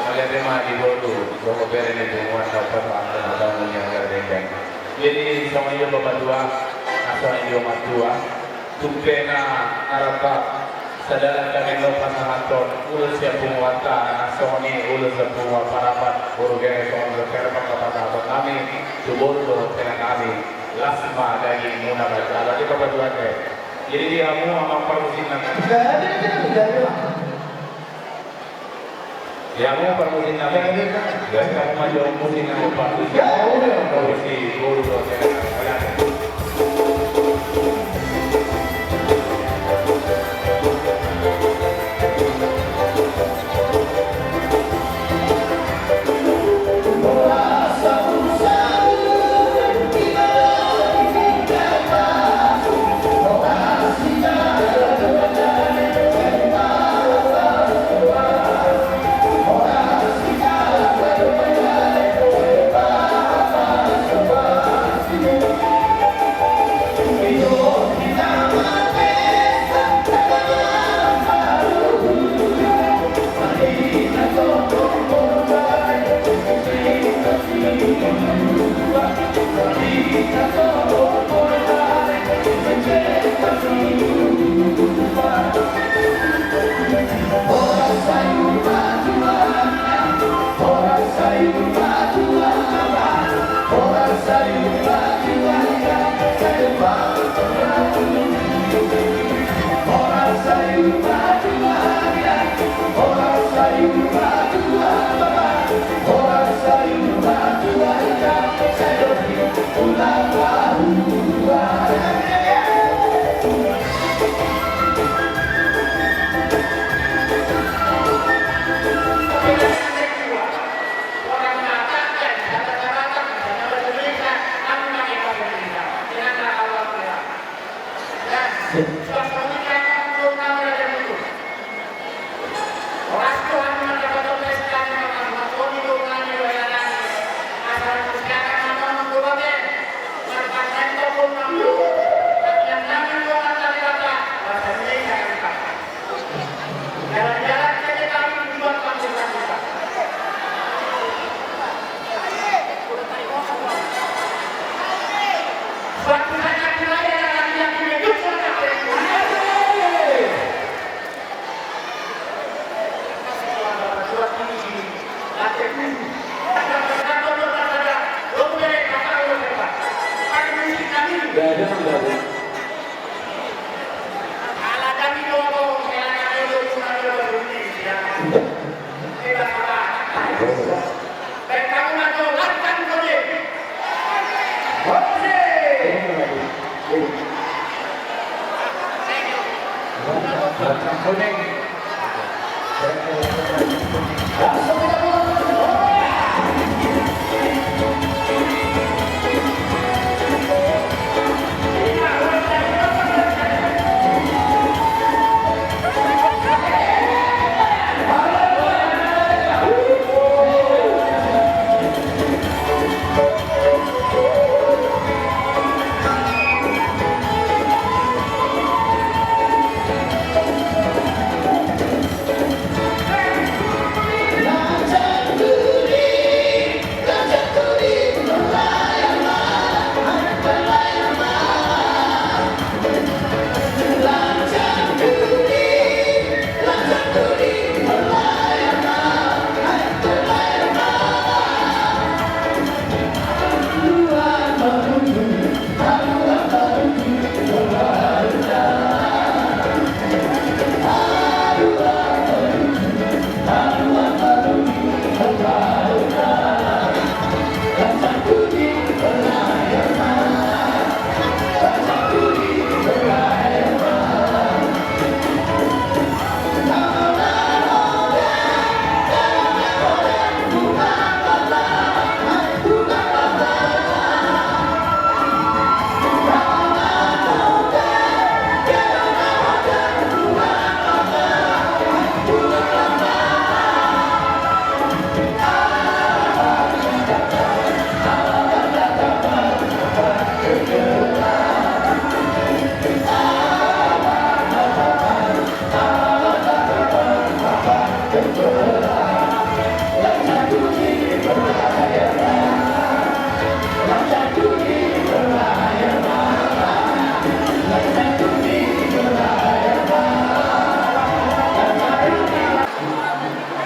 Mauliate ma di boru dohot bere ni punguan na pasahathon hata muna na denggan. Jadi songon i do bapa tua, na songon i do ma tua, tung pe na rap sadalan hami do pasahathon ulos sian punguanta, na songon i ulos sian punguan Parapat, boru, bere, songon i do hela pasahaton nami tu boru dohot hela nami. Las ma dagingmuna, baca ala di bapa tua te. Jadi di hamu amang parmusiknami. Di hamu parmusiknami. Jadi hamu ma jo musik nami parmusik. Parmusik boru dohot hela nami.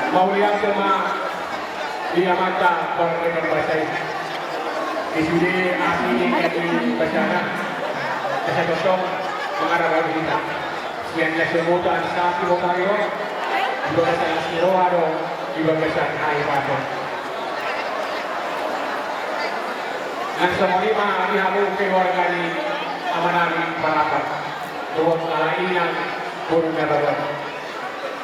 Mauliate ma di amanta parrekan basa i. Di sude asi ni hami basana, asa tongtong mangarahon hita. Sian na so bota, asa si bota i ro, di bagasan las ni roha do, di bagasan hahipason. Nang songon i ma di hamu keluarga ni amanami Parapat, dohot ala inang boru Nababan.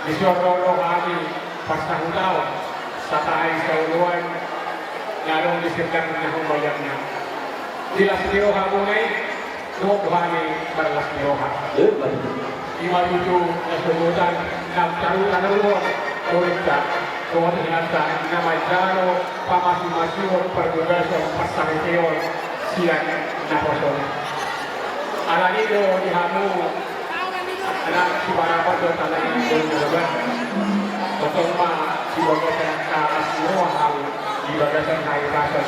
Dison ro do hami parsahutaon, sahat saoloan, na adong di sirna na humbayangna. Di las ni roha muna i, dohot hami marlas ni roha. Ima tutu na sogot na taruhon, taruhon, dohot inanta na manjalo pamasumasuon, parbagason, parsahateon sian naposo. Alani do di hamu anak si Parapat dohot ala inang boru Nababan, tongtong ma di bagasan las ni roha hami, di bagasan hahipason.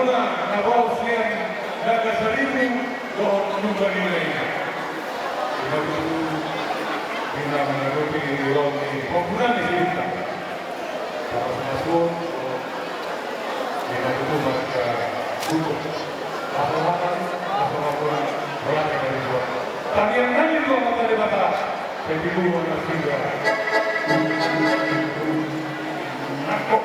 hamuna na baoa sian Naga Saribu dohot Lumban Ina i. Ima tutu, ima mangadopi ulaon ni pamuna ni si Bintang. Tapasmasuon, ima tutu marga Buto. Asa lam, asa lam, asa lam. Tangiang nami tu Amanta Debata. Sai tibu ma nasida. Nangkok.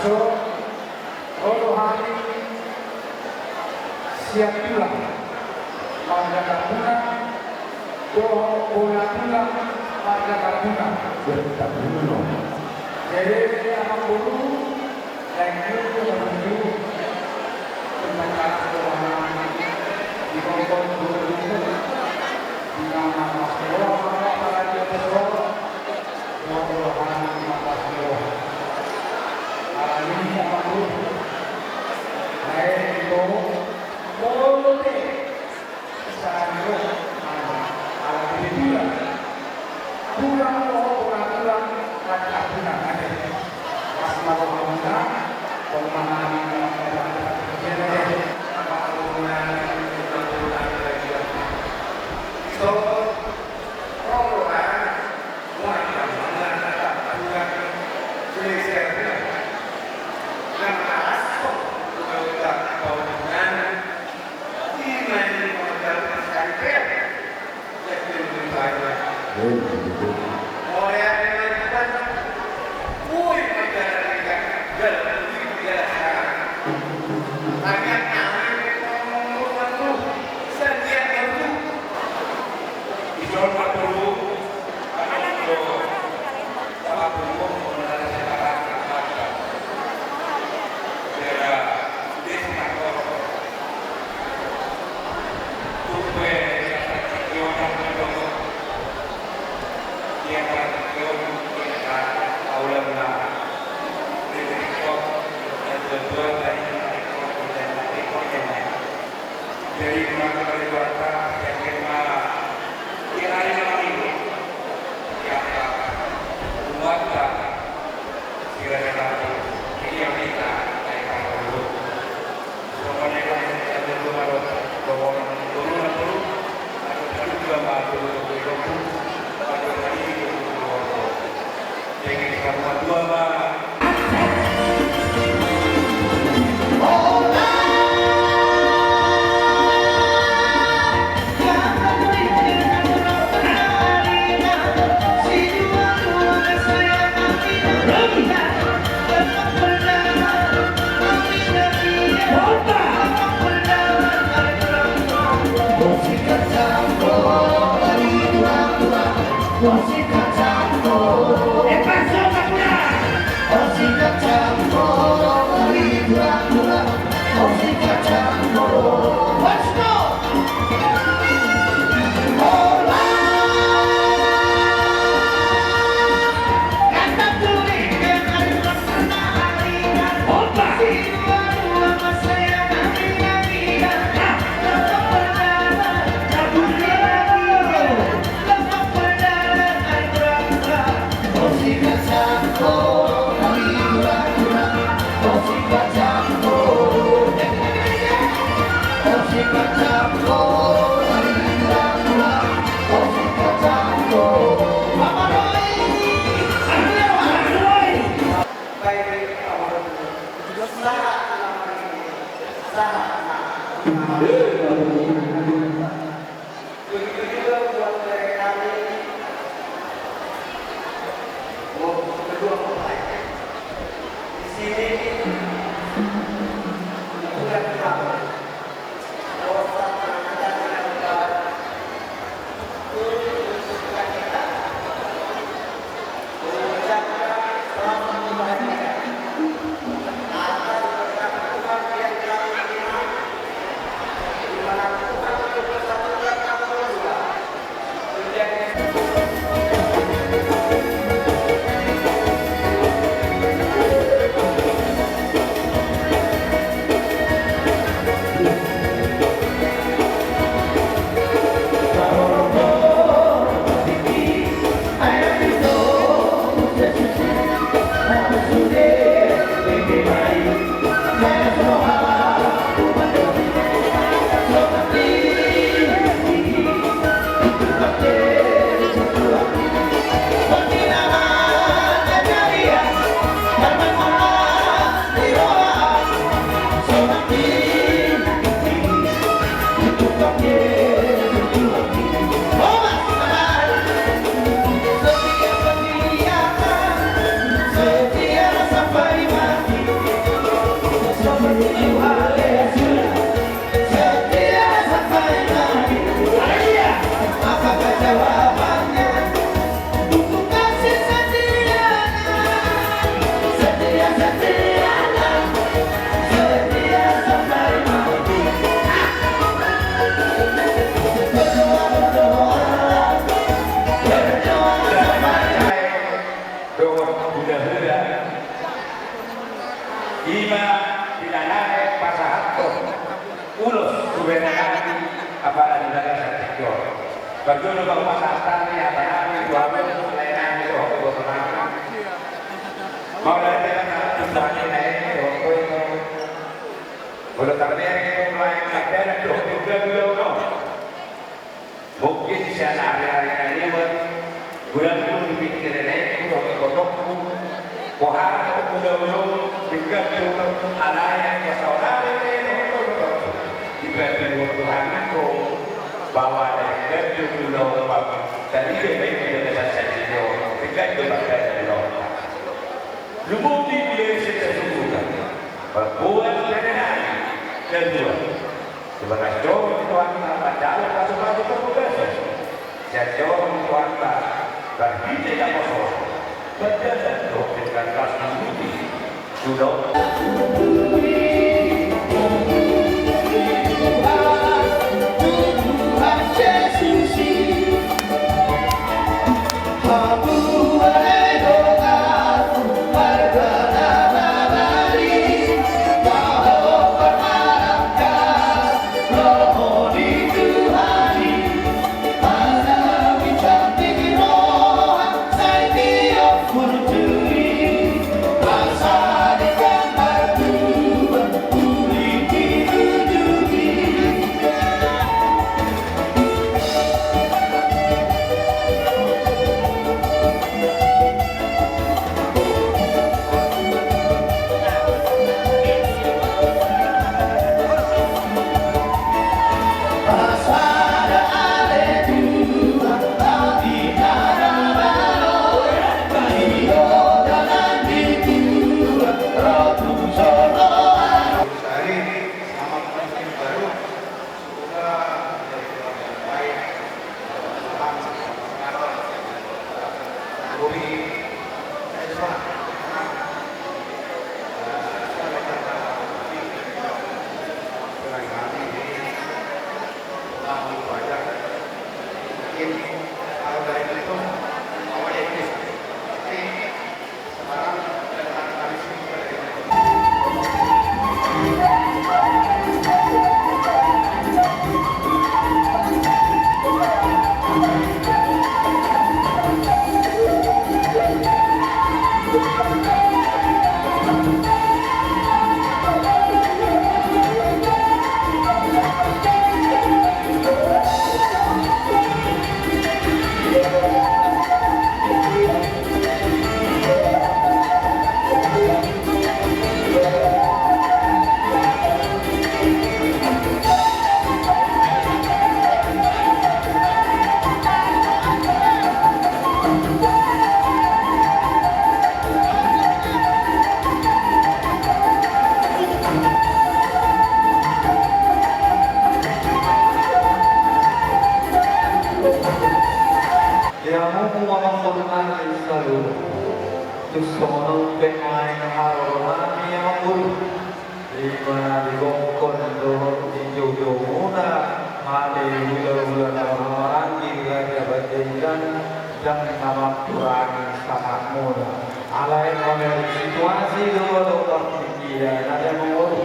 So, olo hami sian tulang marga Tambunan, dohot bona tulang marga Tambunan. Wah, Tambunan, no. Jadi, amang boru, thank you, thank you. Terima kasih, Tuhan. Di kompon dulu. Di nama Mas Roha, apalagi Mas Roha. Begitu juga buat mereka ini. Oh, kedua mempelai. Di sini, bukan kita. Dosa anak kita. Dohot hulahula. Ima di na naeng pasahathon ulos tu bere nami, apala di bagasan tingki on. Parjolo ma hupasahat hami hata nami tu hamu lae nami dohot tu boru nami. Mauliate ma tu Tuhan i na ende dohot koe. Molo tarbahen do lae na pera dohot tu gabe do. Mungkin sian ari-ari na lewat, godang do di pingkiran ahu dohot di potongku, boha do ulaon, denggan do, alai angka saonari dohot dohot. Dipaingot Tuhan do bahwa denggan do ulaon, tadi dia baik dia pesan saja, denggan do bahkan ulaon. Lumobi budaya sesungguhnya, membuat dari hari dan dua. Terima kasih, Tuhan, tanpa jalo pasu-pasu petugas. Saya jawab, Tuhan, tak berhenti tak kosong. Berjalan, Tuhan, dengan kelas menguji. Sudah. Di hamu amang boru nami saluhut, tung songon on pe nuaeng haroro nami amang boru. Ima di gokhon dohot di joujoumuna, hape hulahula na marhahamaranggi, raja Panjaitan, ndang na mampurangi sahatmuna. Alai melihat situasi do, do partingkian, ate amang boru.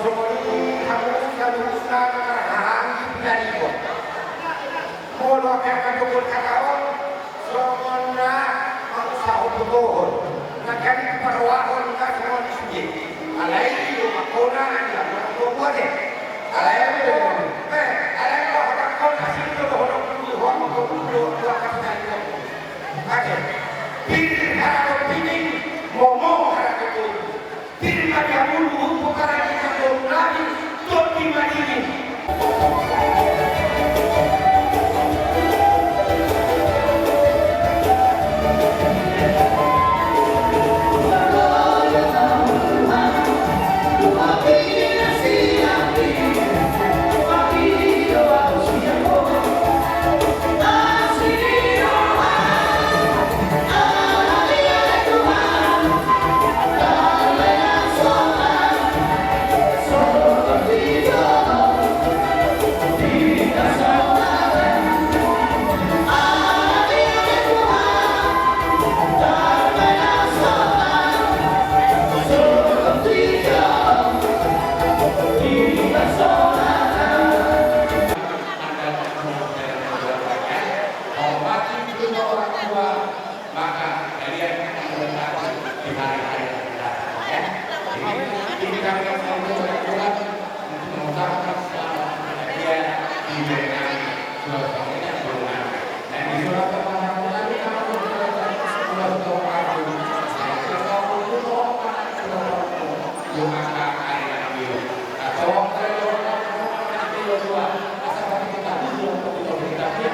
Songon i hamu saluhutna na marhahamaranggi, pinaribot. Molo angka na mandok hata on, songon na mangusahon botohon, na gabe parrohahon, na songon i sude. Alai i do mangkona di hamu na mandok hata on. Alai i do, eh, alai i do hata on, asing do dohonon ni ho, mangkona do, do angka pinaribot. Ate, pir haraton pining, momo haraton tolu. Pir ma di hamu luhut pomparan ni amang boru nami, tondi ma diri. Maka kalian akan berkati di hari-hari yang akan datang, ya. Jadi, ini kami akan berdoa untuk mengucapkan selamat bahagia di hari kami. Dua tahun ini yang belum ada. Dan di surat kepada kami, kami berdoa untuk dua tahun lagi. Saya berdoa untuk dua tahun lagi. Doa kami hari ini. Atau kalau kita berdoa, asal kita butuh untuk kita berdoa.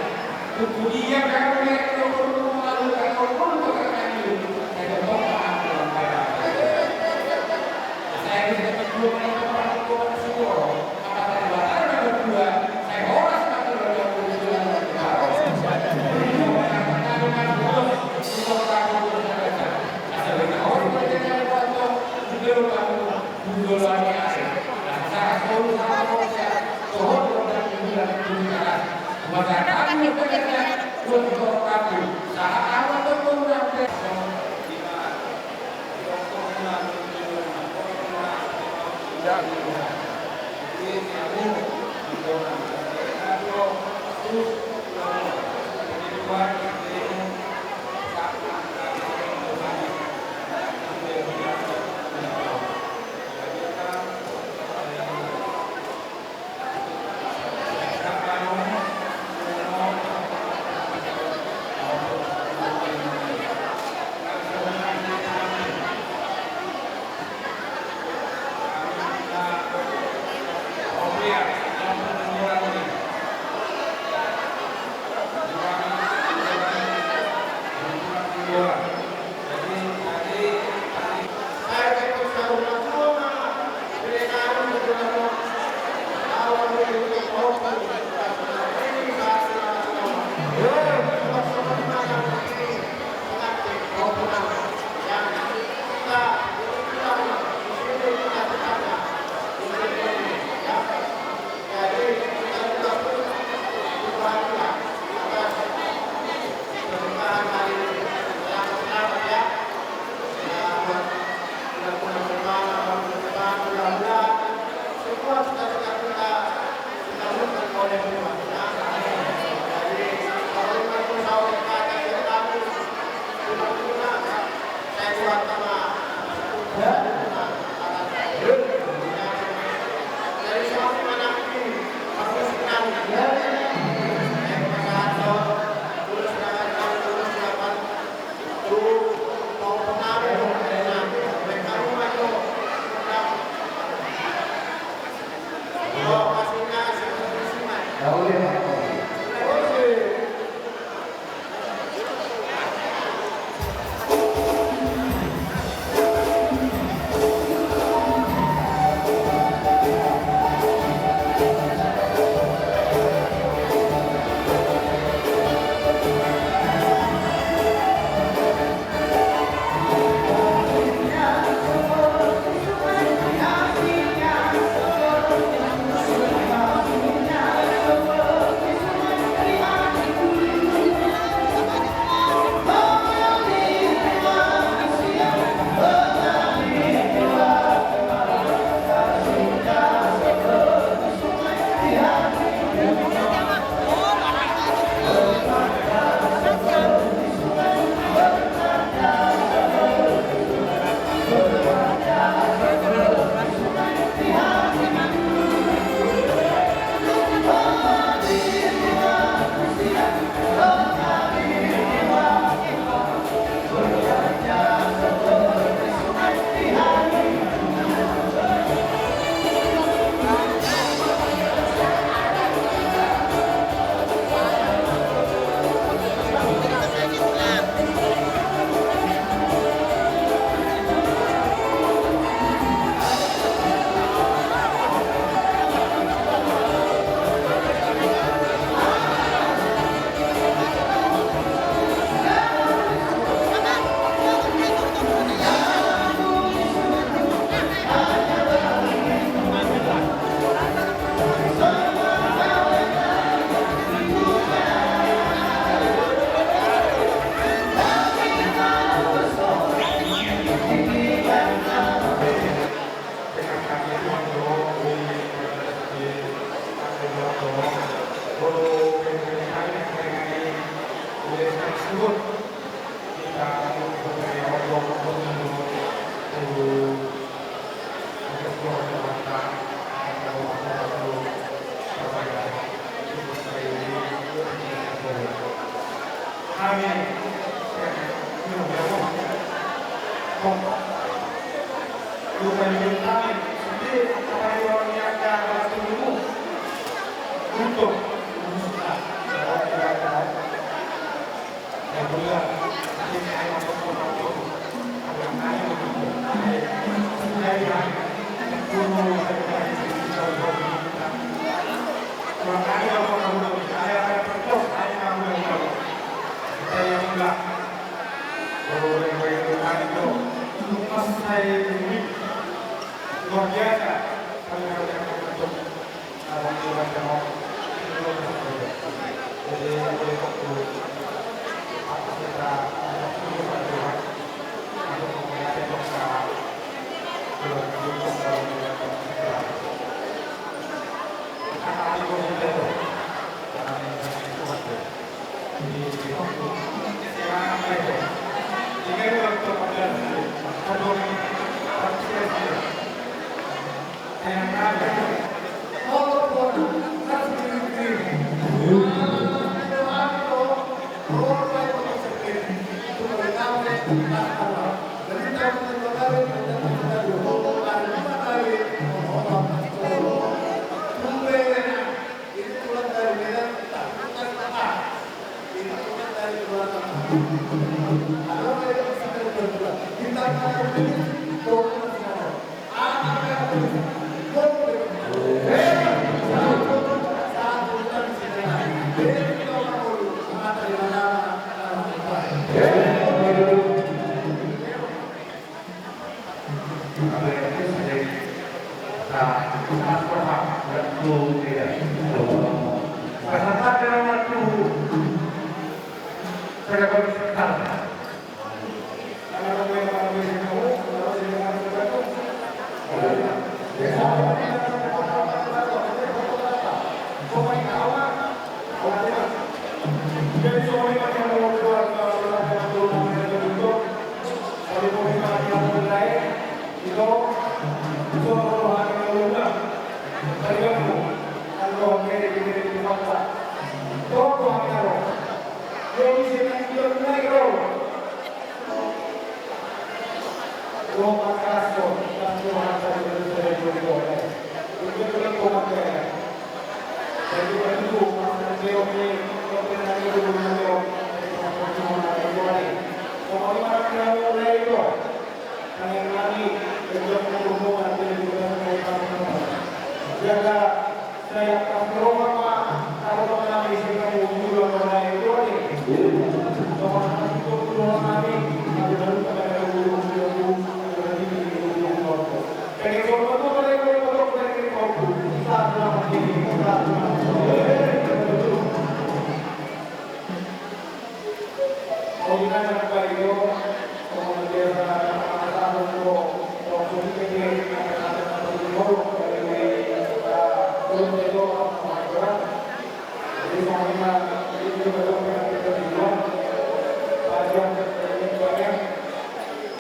Luar biasa.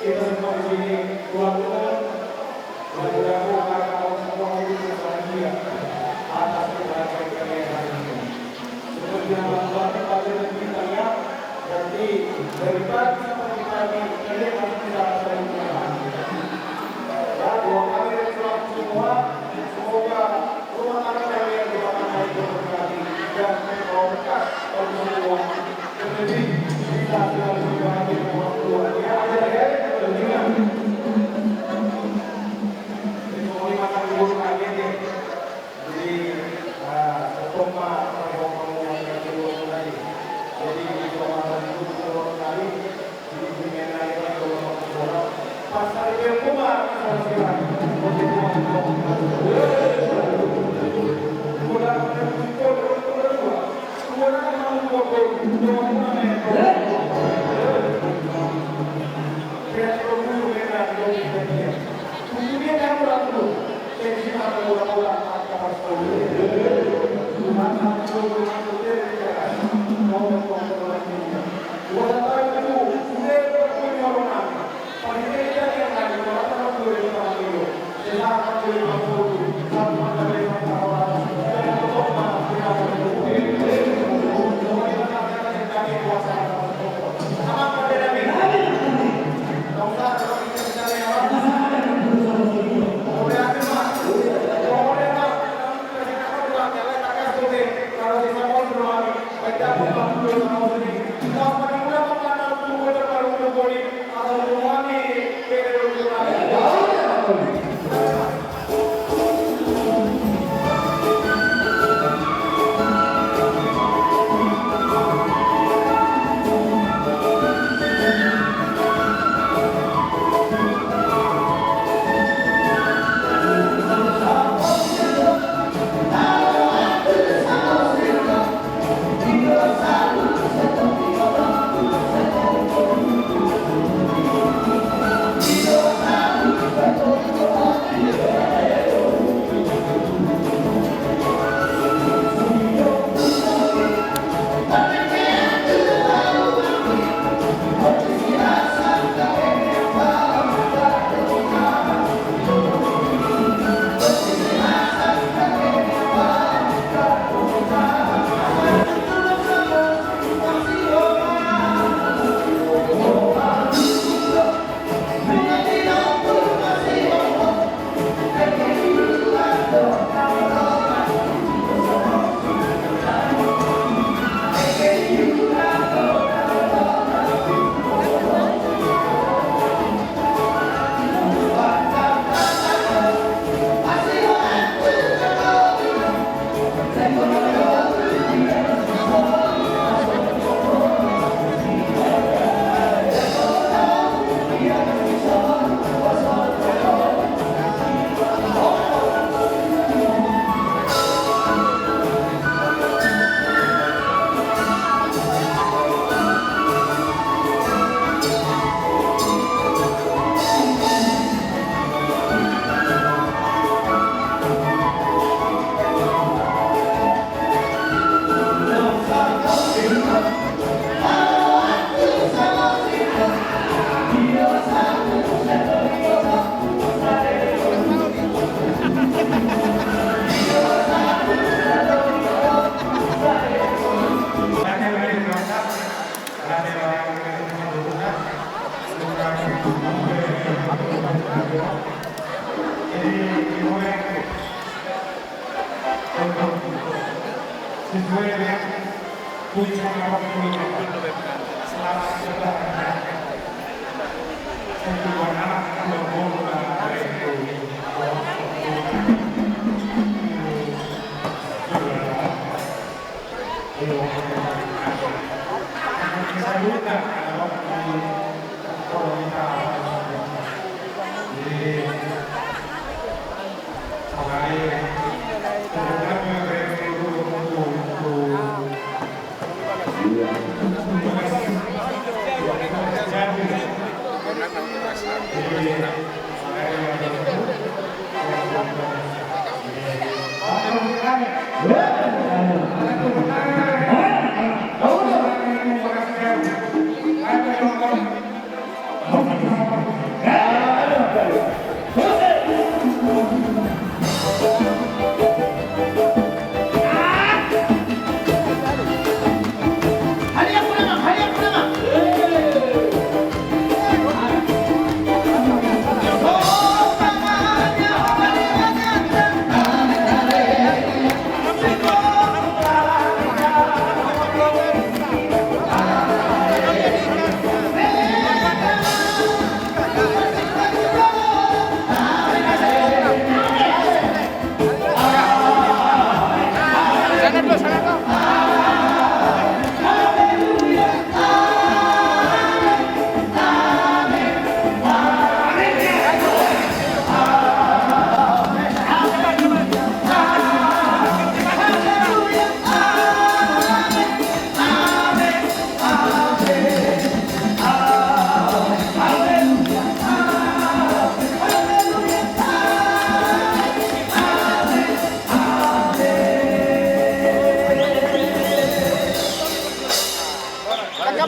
Kita semua di sini, tulang pun, lagu-lagu, kawan-kawan semua hidup yang bahagia atas kebahagiaan kalian hari ini. Seperti yang Bang Bupati tadi kita lihat, berarti dari pagi sampai di pagi, kalian harus bisa saling menyapa. Ya, doa kami dari tulang semua, semoga rumah tangga kalian bertambah baik, berkah, dan membawa berkah bagi semua. Jadi, dimulai. Sesuai dengan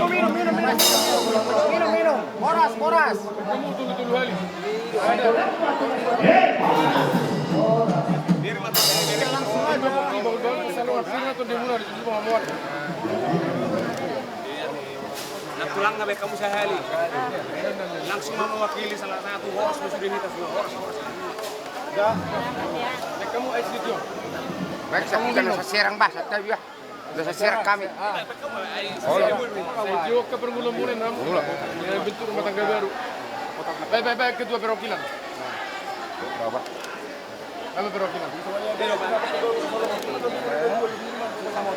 Minum, minum, minum. Minum, minum. Boras, boras. Langsung aja. Nang tulang na baik kamu sahali. Langsung ma mewakili salah satu horas, sudah hita semua horas, horas. Baik, kamu ais di Tio. Baik, kamu minum. Serang bah, satu ya. Sudah serang kami. Oh, iya. Saya juga ke pergumulan mulai enam. Ya, bentuk rumah tangga baru. Baik, baik, baik, ketua perwakilan. Bapak. Halo, perwakilan.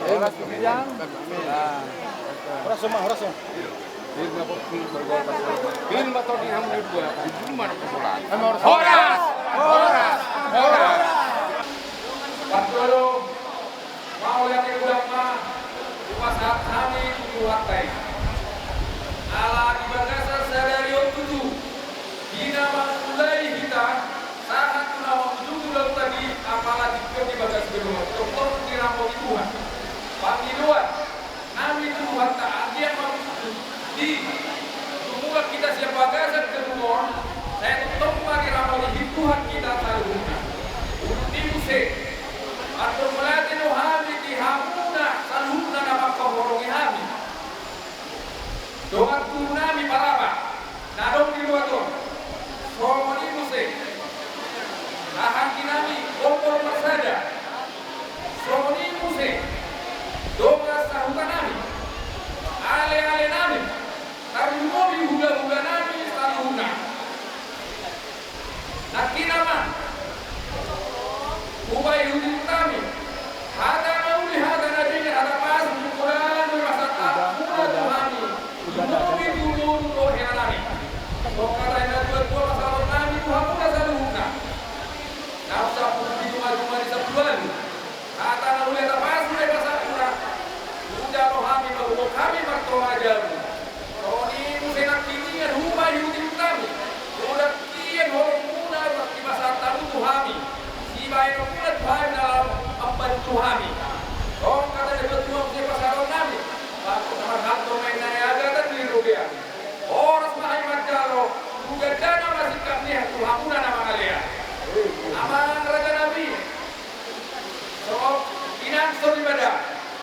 Horas, Bang, horas, Bang. Horas! Horas! Horas! Mauliate godang ma hupasahat hami tu Tuhanta i. Ala di bagasan sadari on tutu, di na mangulai hita, sahat tu na mangujungi ulaonta i, apala tingki on di bagas gedong on, tongtong diramoti Tuhan. Pangidoan nami tu Tuhanta, anggiat ma tutu di tumulak hita sian bagasan gedong on, sai tongtong ma diramoti Tuhan hita saluhutna. Uduti muse, marmauliate do hami di hamuna saluhutna na mangkaholongi hami. Dongan turu nami Palapa na adong di luat on. Songon i muse, rahanggi nami Ompol Marsada. Songon i muse, dongan sahuta nami, ale-ale nami, tarlumobi hula-hula nami saluhutna. Nangkin ma hupaihutihut hami hata na uli, hata na denggan, hata pasu, mangula ni pasahat hamuna tu hami, lumobi tu boru dohot hela nami. Songon hata ni natuatua pasahaton nami tu hamuna saluhutna. Naung sampulu pitu ma jumadi sampulu ualu. Hata na uli, hata pasu na dipasahat hamuna, hujalo hami, mangulahon hami martonga jabu. Songon i muse nangkiningan hupaihutihut hami, molo denggan holongmuna dipasahat hamu tu hami, sibahenonmuna tu hami na laho mambantu hami. Songon hata ni natuatua muse pasahaton nami, marhalto ma inna ni agatan ni robean. Horas ma hami manjalo, tu gandana ma singkat ni hata tu hamuna na mangalean. Amang raja nami, so inang soripada.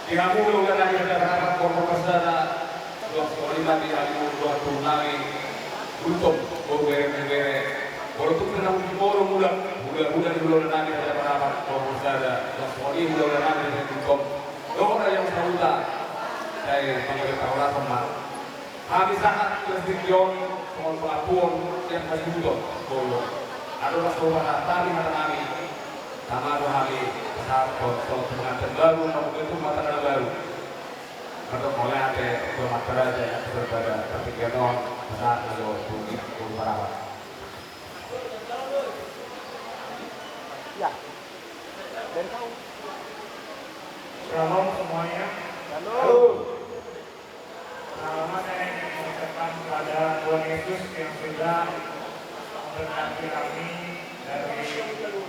Di hamu hula-hula nami, raja na marhormat, Ompol Marsada, dohot songon i ma di hamu dongan turu nami Gultom, boru bere, boru bere. Molo tung pe na hujumolo mulak hula-hula ni hula-hula nami, raja na marhormat, Ompol Marsada, dohot songon i hula-hula nami Gultom. Dohot raja na sahuta, Sai mangaliat parhorasan ma. Hami sahat tu stingki on songon pangampuon sian hasuhuton. Molo adong las soba hata nami, hata nami, tama do hami pasahathon songon pengantin baru, naung tung ma tanda na baru. Mandok mauliate tu amanta raja, ia tu sada partingkian on pasahat ma jo tu parhorasan. Ya. Dari kau. Shalom semuanya. Shalom. Pertama saya ingin mengucapkan kepada Tuhan Yesus yang sudah memberkati kami dari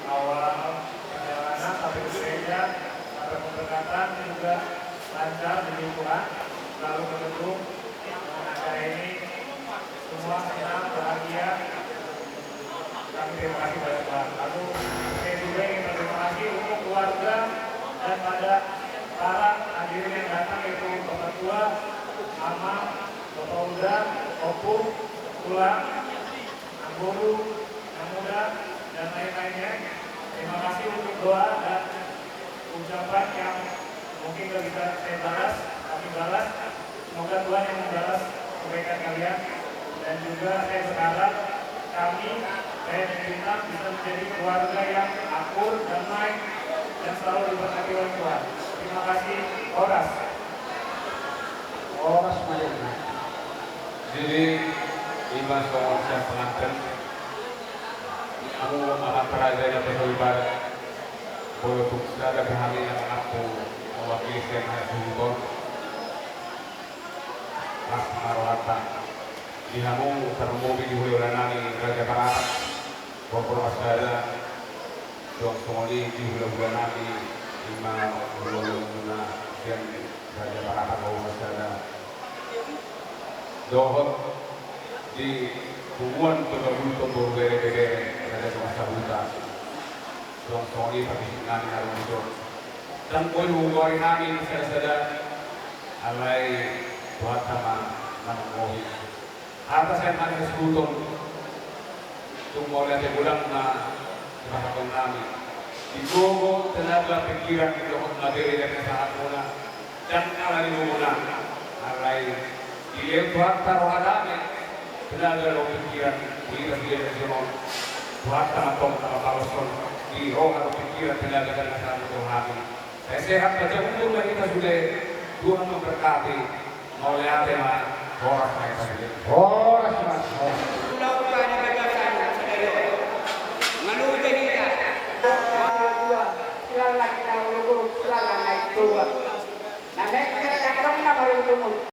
awal perjalanan sampai ke gereja, sampai pemberkatan juga lancar, puji Tuhan, selalu mendukung acara ini. Semua senang, bahagia. Kami terima kasih banyak, Pak. Lalu, saya juga ingin berterima kasih untuk keluarga dan pada para hadirin yang datang, yaitu Bapak Tua, Mama, Bapak Uda, Opu, Tulang, Angguru, Yang Muda, dan lain-lainnya. Terima kasih untuk doa dan ucapan yang mungkin gak bisa saya balas, tapi balas. Semoga Tuhan yang membalas kebaikan kalian. Dan juga saya berharap kami, saya dan Bintang, bisa menjadi keluarga yang akur, damai, dan selalu diberkati oleh Tuhan. Terima kasih. Horas. Horas, Maria. Jadi, ima songon sian pengantin. Hamu amanta raja, ia tu sada ibarat. Molo tung sada pe hami na mangampu mewakili sian hasuhuton, las ma rohanta. Di hamu tarlumobi di hulahula nami Raja Parapat, Borborhat sada, suang songon i di hulahula nami, ima hulahula muna sian Raja Parapat, Borborhat sada. Dohot di punguan Toga Gultom, boru bere, ibebere, Raja Toga Sabuta. Suang songon i parfisik nami na ro di son. Ndang boi hugoari hami sada-sada, alai Tuhanta ma na manggohi. Hata sian hami hasuhuton, tung mauliate godang ma dipasahathon nami. Di gogo, tenaga, pikiran, dohot materi na pinasahat muna, ndang ala ni gogona, alai dilehon Tuhanta roha, dame, tenaga dohot pikiran, di hita sude na di son on. Tuhanta ma tong na mambaloshon di roha dohot pikiran, tenaga na pinasahat tu hami. Sai sehat ma jala untung ma hita sude. Tuhan memberkati. Mauliate ma. Horas ma hita sude. Horas ma. Horas. Ulaon ma di bagasan sadari on. Mauliate hita. Silala na uluhur, silala na itoa. Na naeng adong na marungutungun.